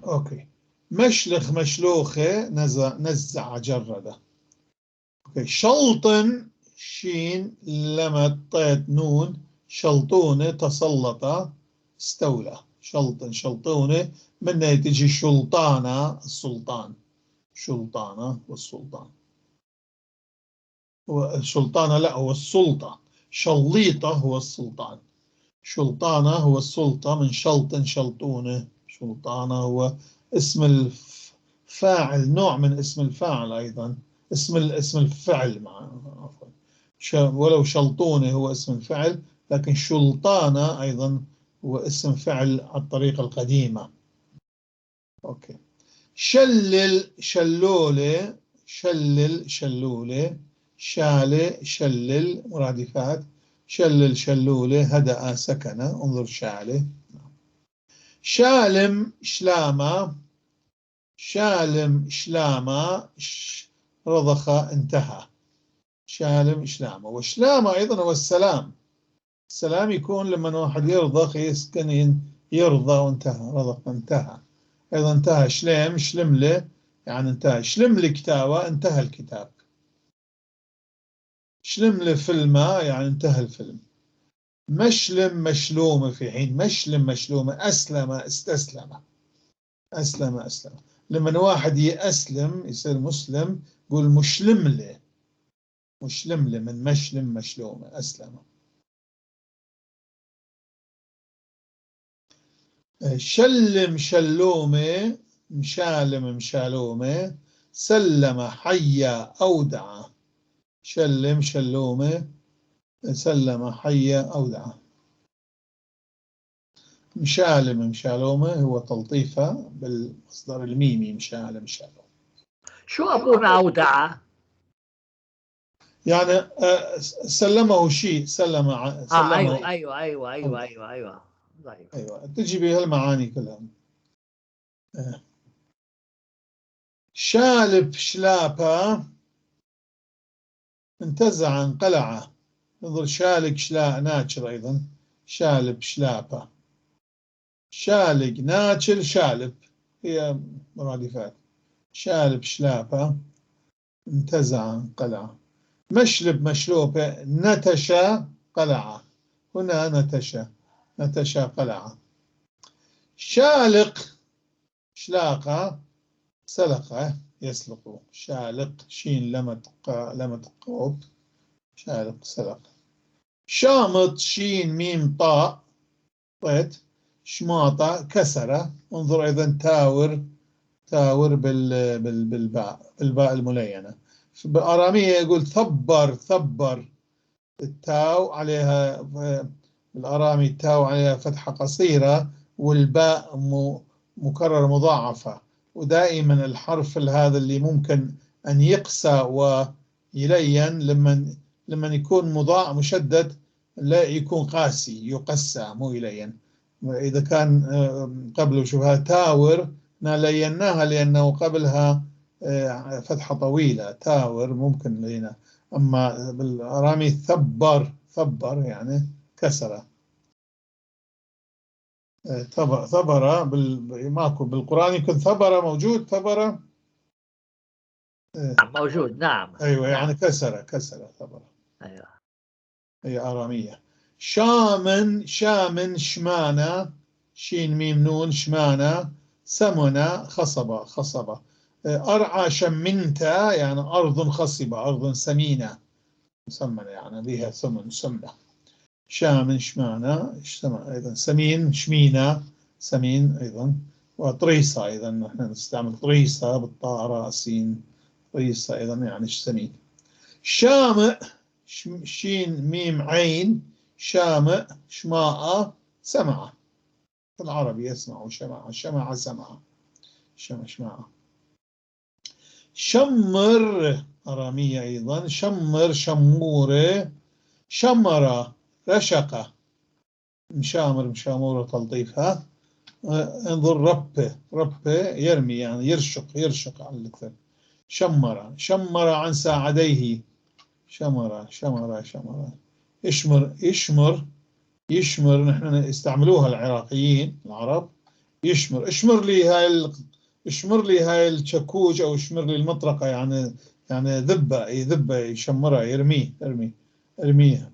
okay. مشلخ مشلوخة، نزع نزع جردة. okay. شلطن شين لما طيت نون، شلطونة تسلط استولى. شلطن شلطونة، منها تجي شلطانة السلطان، شلطانة والسلطان، السلطانة لا هو السلطة، شليطة هو السلطان، شلطانة هو السلطة من شلطن شلطونة. شلطانة هو اسم الفاعل، نوع من اسم الفاعل أيضا، اسم الفعل مع عفوا، ولو شلطونة هو اسم الفعل، لكن شلطانة أيضا هو اسم فعل على الطريقة القديمة. أوكي. شلل شلولة، شلل شلولة، شالة شلل، مرادفات شلل شلولة، هدأ سكن. انظر شالة. شالم شلامة، شالم شلامة، رضخ انتهى. شالم شلامة. وشلامة أيضا هو السلام، السلام يكون لما واحد يرضخ يسكن، يرضى وانتهى، رضخ انتهى. أيضا انتهى. شليم شلملة يعني انتهى. شلم الكتابة انتهى الكتاب. شلم فيلمة يعني انتهى الفيلم. مشلم مشلومة، في حين مشلم مشلومة، أسلم استسلم، أسلم أسلم. لما واحد يأسلم يصير مسلم يقول مشلملة، مشلملة من مشلم مشلومة، أسلم. شلم شلومة، مشالم مشالومة، سلم حيا أودع. شلم شلومة، سلم حيا أودع. مشالم مشالومة هو تلطيفة بالمصدر الميمي، مشالم مشالومة. شو أبونا أودع؟ يعني سلمه شيء، سلم سلمه. أيوه. طيب. أيوه، تجي بهالمعاني كلها. شالب شلابة انتزع انقلع. انظر شالق شلا ناتشر أيضا، شالب شلابة، شالق ناتشر شالب، هي مرادفات. شالب شلابة انتزع انقلع. مشلب مشلوبة نتش قلعة، هنا نتش، نتش قلعة. شالق شلاقة سلقة يسلق، شالق شين لمت قوب، شالق سلق. شامط شين ميم طاء طيت، شماطة كسرة. انظر أيضا تاور، تاور بالباء، بالباء الملينة. بالأرامية يقول ثبر، ثبر التاو عليها، بالأرامي التاو عليها فتحة قصيرة والباء مكرر مضاعفة، ودائما الحرف هذا اللي ممكن أن يقسى ويلين لما يكون مضاعف مشدد لا يكون قاسي، يقسى مو يلين. إذا كان قبله شوفها تاور، ليناها لأنه قبلها فتحة طويلة، تاور ممكن لينا. أما بالأرامي ثبر، ثبر يعني كسرة. ثبرة ماكو بالقرآن، يكون ثبرة موجود، ثبرة موجود، نعم. أيوة، يعني كسرة، كسرة ثبرة. أيوة. هي آرامية. شامن، شامن شمانة، شين ميم نون شمانة، سمنة خصبة، خصبة. أرعى شمنتا يعني أرض خصبة، أرض سمينة، مسمنة يعني بها سمن، سمنة. شامن شمانة، أيضا سمين شمينة، سمين أيضا. وطريصة أيضا، نحن نستعمل طريصة بالطاء راء سين، طريصة أيضا يعني سمين. شامئ شين ميم عين، شامئ شماء سمع، في العربي يسمع شمع، شمع سمع، شمع شمع. شمر أرامية أيضا، شمر شمورة، شمرة رشقة، مشامر مشامورة تلطيفها. انظر ربه، ربه يرمي يعني يرشق، يرشق على الكثر. شمرة، شمر عن ساعديه، شمرة شمرة شمرة. يشمر يشمر يشمر، نحن استعملوها العراقيين العرب، يشمر، اشمر لي هاي اشمر لي هاي الشكوج او اشمر لي المطرقة، يعني ذبة، يذبة يشمرها، يرميه، ارمي، ارميها،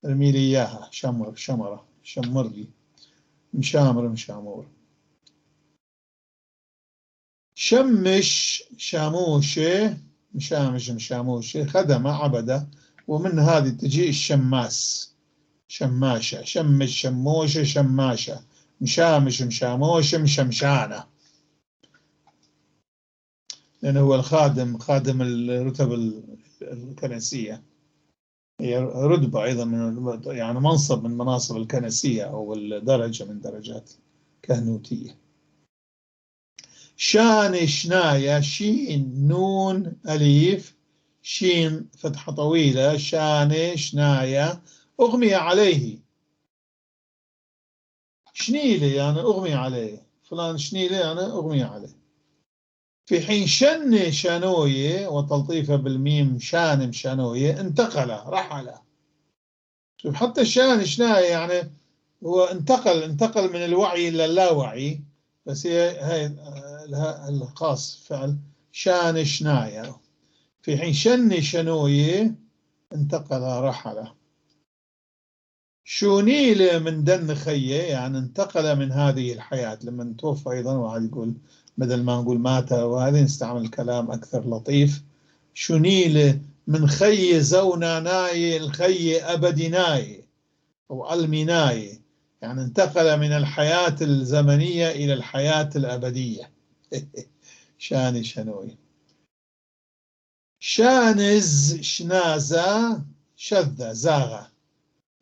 ارمي لي اياها، شمر شمرة، شمر لي، مشامر مشامور. شمش شاموشة، مشامش مشاموشة، خدم عبده، ومن هذه تجي الشماس، شماشة، شمش شموشة شماشة، مشامش مشاموشة مشمشانة، لأنه هو الخادم، خادم الرتب الكنسية، هي رتبة أيضا من يعني منصب من مناصب الكنسية أو الدرجة من درجات الكهنوتية. شان شناية، شين نون أليف، شين فتحة طويلة، شان شناية، أغمي عليه، شنيلة يعني أغمي عليه، فلان شنيلة يعني أغمي عليه. في حين شن شانوية وتلطيفة بالميم شان شانوية انتقل رحل. شوف حتى شان شناية يعني هو انتقل، انتقل من الوعي إلى اللاوعي، بس هي هاي لها الخاص فعل شان شناية. في حين شن شنوية انتقل رحل. شونيل من دن خيه يعني انتقل من هذه الحياة لما توفى أيضا، وهذا يقول بدل ما نقول مات وهذه نستعمل الكلام أكثر لطيف. شونيل من خي زونا ناي الخي أبدي ناي أو ألميناي، يعني انتقل من الحياة الزمنية إلى الحياة الأبدية. شاني شنوي. شانز شنازة شذ زاغة،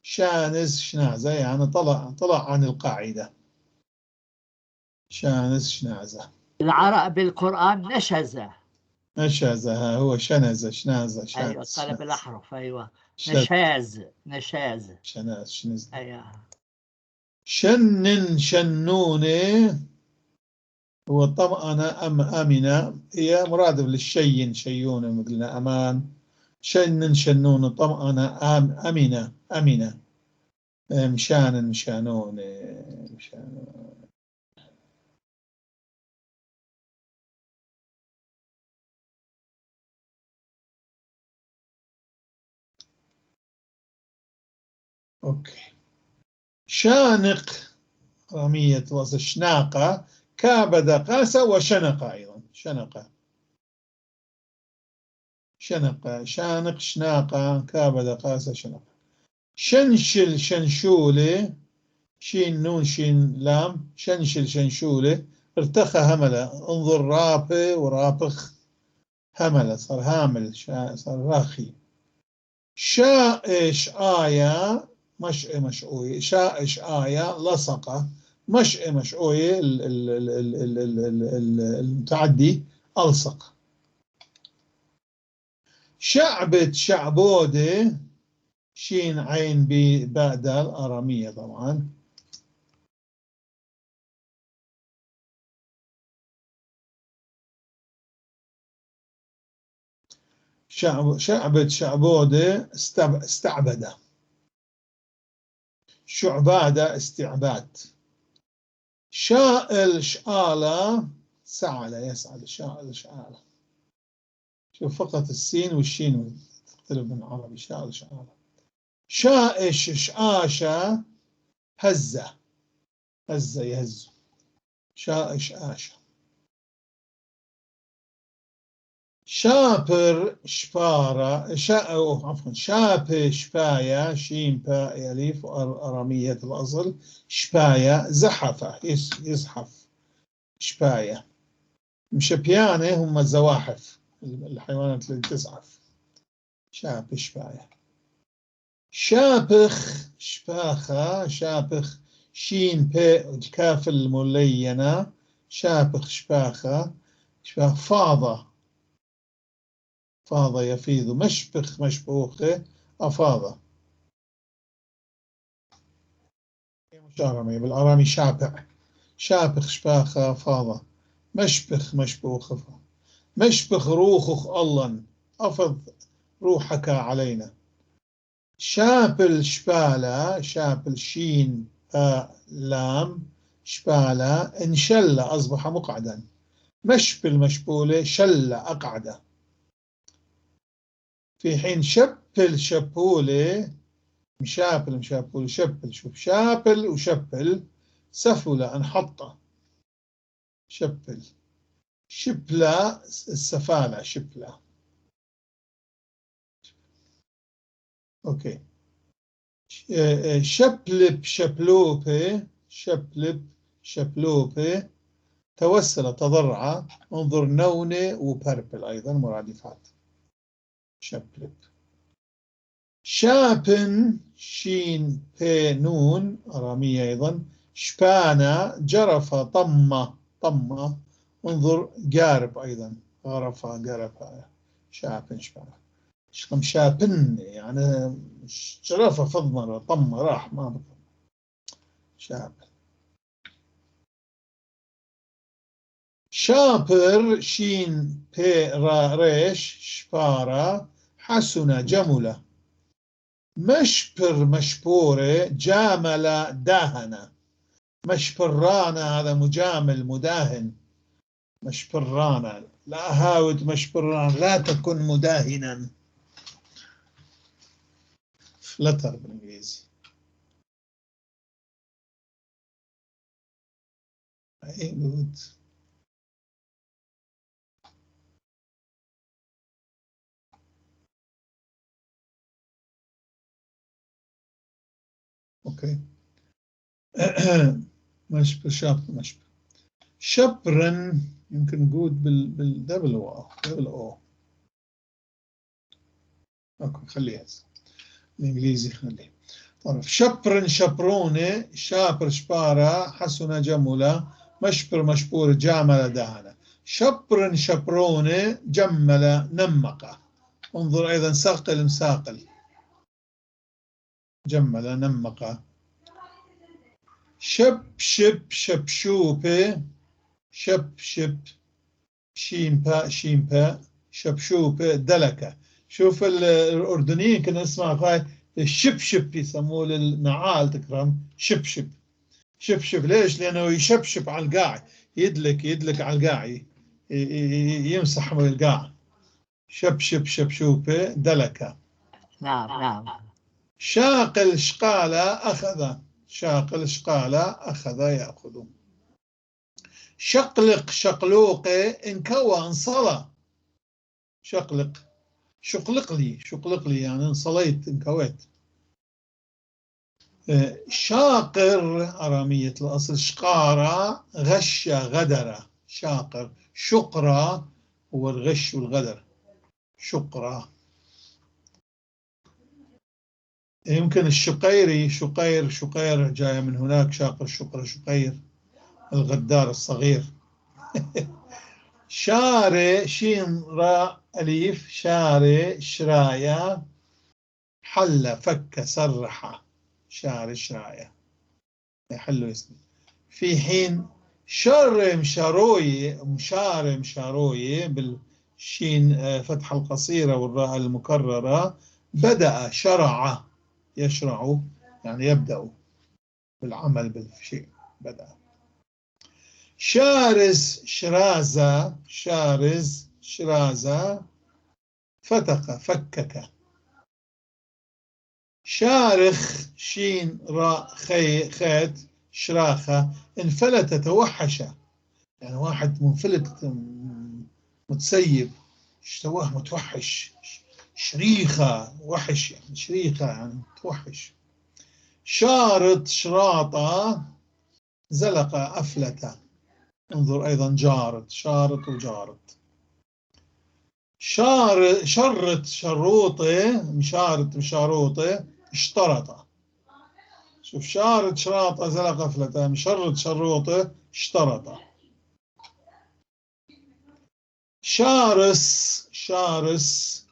شانز شنازة يعني طلع عن القاعدة. شانز شنازة. العرب بالقرآن نشزة. نشاز، هو شنز، شناز، أيوة شانز، قلب شناز، الأحرف. أيوة شنز، نشاز نشاز. شناز، شنز. أيوة. شنن شنون، هو طمأنة أم أمنة، هي مرادف للشين شيون، مثلنا أمان. شنن شنون، طمأنة أم أمنة، أمنة. مشان مشانون، مشانون. أوكي. شانق رمية وصل شناقة، كابد قاس وشنق أيضا، شنق شنق، شانق شناقة، كابد قاس شنق. شنشل شنشولة، شين نون شين لام، شنشل شنشولة، ارتخى هملة. انظر رابي ورابخ، هملة صار هامل، صار راخي. شائش آية، مشء مشؤوية، شائش آية لصقة، مشء مشؤوية المتعدي ألصق. شعبة شعبودة، شين عين بي باء دال، أرامية طبعا. شعبة شعبودة استعبد. شعبادة استعباد. شائل شآلة، سعل يسعل، شائل شآلة. شوف فقط السين والشين تختلف من العربي. شائل شآلة. شائش شآشة، هزة، هزة يهز، شائش آشة. شابر شبارة، عفوا، شاب شبايا، شين باء أليف، أرامية الأصل. شبايا زحف، يزحف، شبايا. مشبيانة هم الزواحف، الحيوانات التي تزحف. شاب شبايا. شابخ شباخة، شابخ شين باء الكاف الملينة، شابخ شباخة، شباخ. فاضة، فاض يفيض، مشبخ مشبوخة، أفاض. مش أرامي، بالأرامي شابع، شابخ شباخة فاض، مشبخ مشبوخة، مشبخ روخخ الله، أفض روحك علينا. شابل شبالة، شابل شين باء لام، شبالة انشل أصبح مقعدا. مشبل مشبولة، شل أقعد. في حين شبل شبولة، مشابل مشابولة، شبل، شوف شابل وشبل، سفلة انحط، شبل. شبلة السفالة، شبلة. أوكي. شبلب شبلوبة، شبلب شبلوبة، توسل تضرع. انظر نونة وبربل أيضا مرادفات. شبلب. شابن شين بي نون، أرامية أيضا. شبانة جرف طمة، طمة. انظر جارب أيضا، غرف جرف، شابن شبانة. شقم شابن يعني جرف فضمر طمة راح ما بطل. شابن. شابر شين بي را ريش، شبارة حسنة جملة. مشبر مشبورة، جامل داهنة. مشبرانة هذا مجامل مداهن. مشبرانة لا هاود مشبران، لا تكن مداهنا. فلتر بالإنجليزي. أي okay. مشبر شاب مشبر. شبرن يمكن نقول بال double O، double O. okay خليها الانجليزي خليه. طرف. شبرن شبرونة، شابر شبارة، حسنة جملة، مشبر مشبور، جامل دهنة. شبر شبرونة جمل نمق. انظر أيضا ساقل مساقل، جمل نمق. شب شب شبشوبة، شب شب شين باء شين باء، شبشوبة دلكة. شوف الأردنيين كنا نسمع هاي الشبشب، يسموه للنعال تكرم شبشب. شبشب ليش؟ لأنه يشبشب على القاع، يدلك يدلك على القاع، يمسح من القاع. شبشب شبشوبة دلكة. نعم نعم. شاقل شقالة أخذ، شاقل شقالة أخذ يأخذ. شقلق شقلوقة انكوى انصلى. شقلق شقلق لي، شقلق لي يعني انصليت انكويت. شاقر أرامية الأصل، شقارة غش غدر. شاقر شقرة هو الغش والغدر، شقرة. يمكن الشقيري، شقير شقير جاية من هناك، شاقر شقرة شقير، الغدار الصغير. شاري شين راء أليف، شاري شراية حل فك سرح، شاري شراية يحل اسمه. في حين شرم شاروي، مشارم شاروي بالشين فتحة القصيرة والراء المكررة، بدأ شرع يشرع يعني يبدأ بالعمل بالشيء، بدأ. شارز شرازة، شارز شرازة فتق فكك. شارخ شين راء خي خيت شراخة انفلت توحش، يعني واحد منفلت متسيب، اشتواه متوحش، شريخة وحش يعني شريخة يعني متوحش. شارط شراطة زلق أفلت. انظر أيضا جارط، شارط وجارط. شار شرط شروطة، مشارط مشاروطة اشترط. شوف شارط شراطة زلق أفلت، مشرط شروطة اشترط. شارس شارس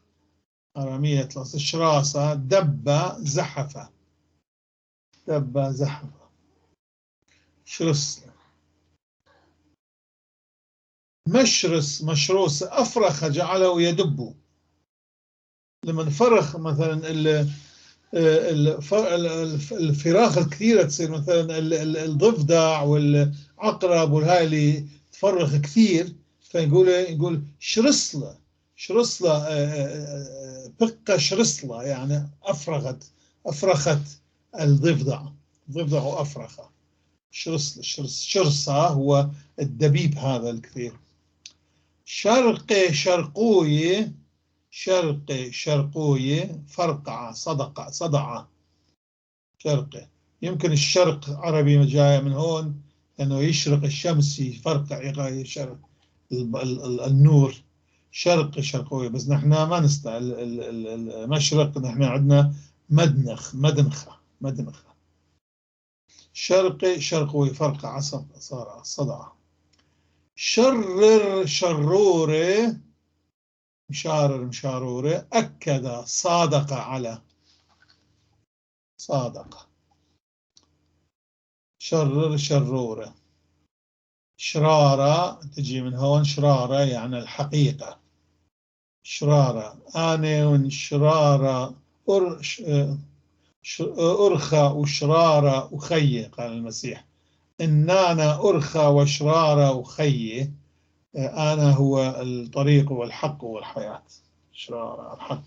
أرامية الأصل، شراسة دب زحفة، دب زحفة شرس. مشرس مشروس أفرخ جعله يدب. لما فرخ مثلا الفراخ الكثيرة تصير مثلا الضفدع والعقرب والهاي اللي تفرخ كثير، فنقول نقول شرسلة شرسلة بقة شرسلة، يعني أفرغت أفرخت الضفدع، الضفدع أفرخ. شرس شرس شرسة هو الدبيب هذا الكثير. شرقي شرقوي، شرقي شرقوي فرقعة صدقة صدعة شرقي. يمكن الشرق عربي جاية من هون، لأنه يشرق الشمس يفرقع يشرق النور، شرقي شرقوي. بس نحن ما نستعمل المشرق، نحن عندنا مدنخ مدنخة مدنخة. شرقي شرقوي فرقع صار صدعة. شرر شروري، مشارر مشاروري أكد صادق على، صادق. شرر شرورة. شرارة تجي من هون، شرارة يعني الحقيقة، شرارة آنون شرارة أرخى وشرارة وخي، قال المسيح إننا أرخى وشرارة وخي، أنا هو الطريق والحق والحياة. شرارة الحق،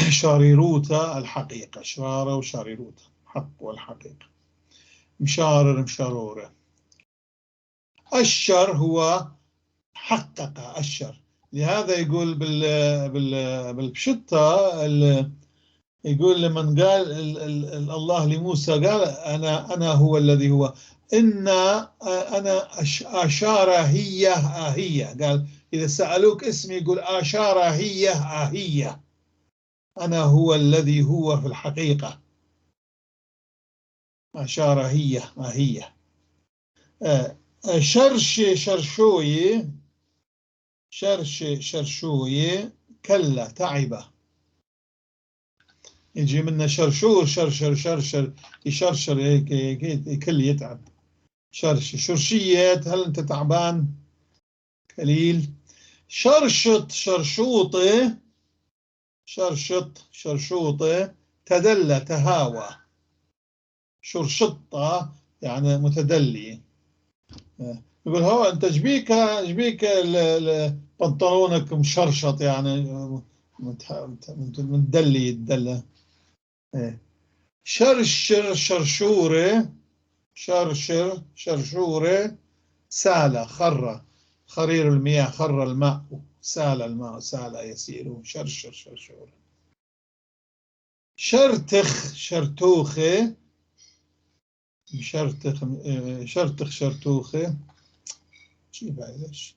شاريروتا الحقيقة، شرارة وشاريروتا حق والحقيقة. مشارر مشارورة. الشر هو حقق الشر، لهذا يقول بالبشتة يقول لمن قال الله لموسى قال أنا هو الذي هو، إن أنا أشار هي هي، قال إذا سألوك اسمي يقول أشار هي هي، أنا هو الذي هو في الحقيقة. أشار هي هي. شرشي شرشوي، شرشي شرشوي، كلا تعب. يجي منا شرشور، شرشر شرشر، يشرشر هيك يكل يتعب. شرش شرشية، هل أنت تعبان؟ قليل. شرشط شرشوطة، شرشط شرشوطة، تدلى تهاوى. شرشطة يعني متدلي. يقول هو أنت جبيك جبيك بنطلونك مشرشط، يعني متدلي يتدلى. شرشر شرشورة، شرشر شرشورة، سال خر، خرير المياه، خر الماء، سال الماء، سال يسير، شرشر شرشورة. شرتخ شرتوخة، شرتخ شرتخ شرتوخة، شي ليش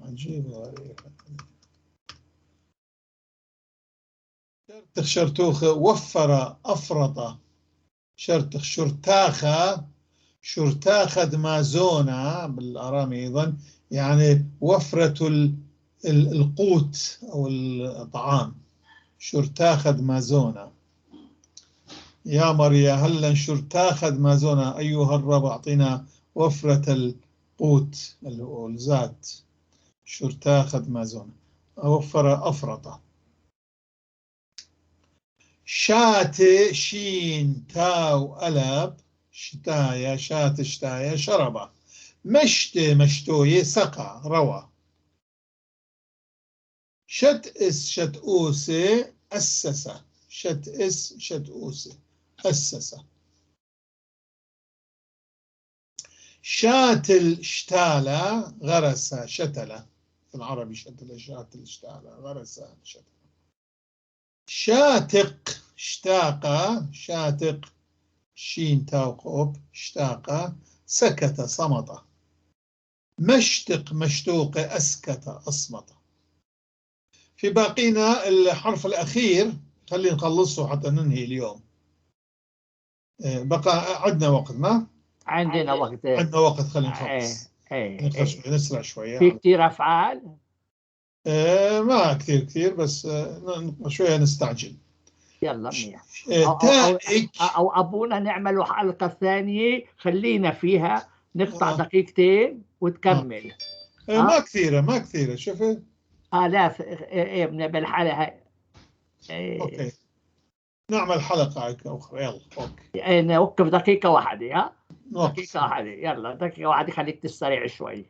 عجيب غريب. شرتخ شرتوخة، وفر أفرط. شرتخ شرتاخة، شرتاخة دمازونا بالأرامي أيضا، يعني وفرة القوت أو الطعام. شرتاخة دمازونا، يا مريا هلا شرتاخة دمازونا، أيها الرب أعطينا وفرة القوت الزاد. شرتاخة دمازونا، وفر أفرط. شات شين تاو ألب، شتايا شات شتايا، شرب. مشت مشتوي، سقى روى. شت اس شت أوسي، أسس. شت اس شت أوسي، أسس. شاتل شتالة، غرس شتلة، في العربي شتلة، شاتل شتالة، غرس شتلة. شاتق اشتاق، شاتق شين تاو قوب، اشتاق، سكت صمت. مشتق مشتوق، أسكت أصمت. في باقينا الحرف الأخير، خلينا نخلصه حتى ننهي اليوم. بقى عندنا وقت، ما عندنا وقت، عندنا وقت، خلينا نخلص. نسرع شوية. في كثير أفعال؟ ما كثير كثير، بس شوية نستعجل. يلا منيح. أو أبونا نعمل حلقة ثانية، خلينا فيها نقطع دقيقتين وتكمل. ما كثيرة، ما كثيرة، شوفي. لا إيه بالحالة هاي. okay نعمل حلقة أخرى، يلا okay. نوقف دقيقة واحدة، ها؟ دقيقة واحدة، يلا دقيقة واحدة، خليك تستريح شوي.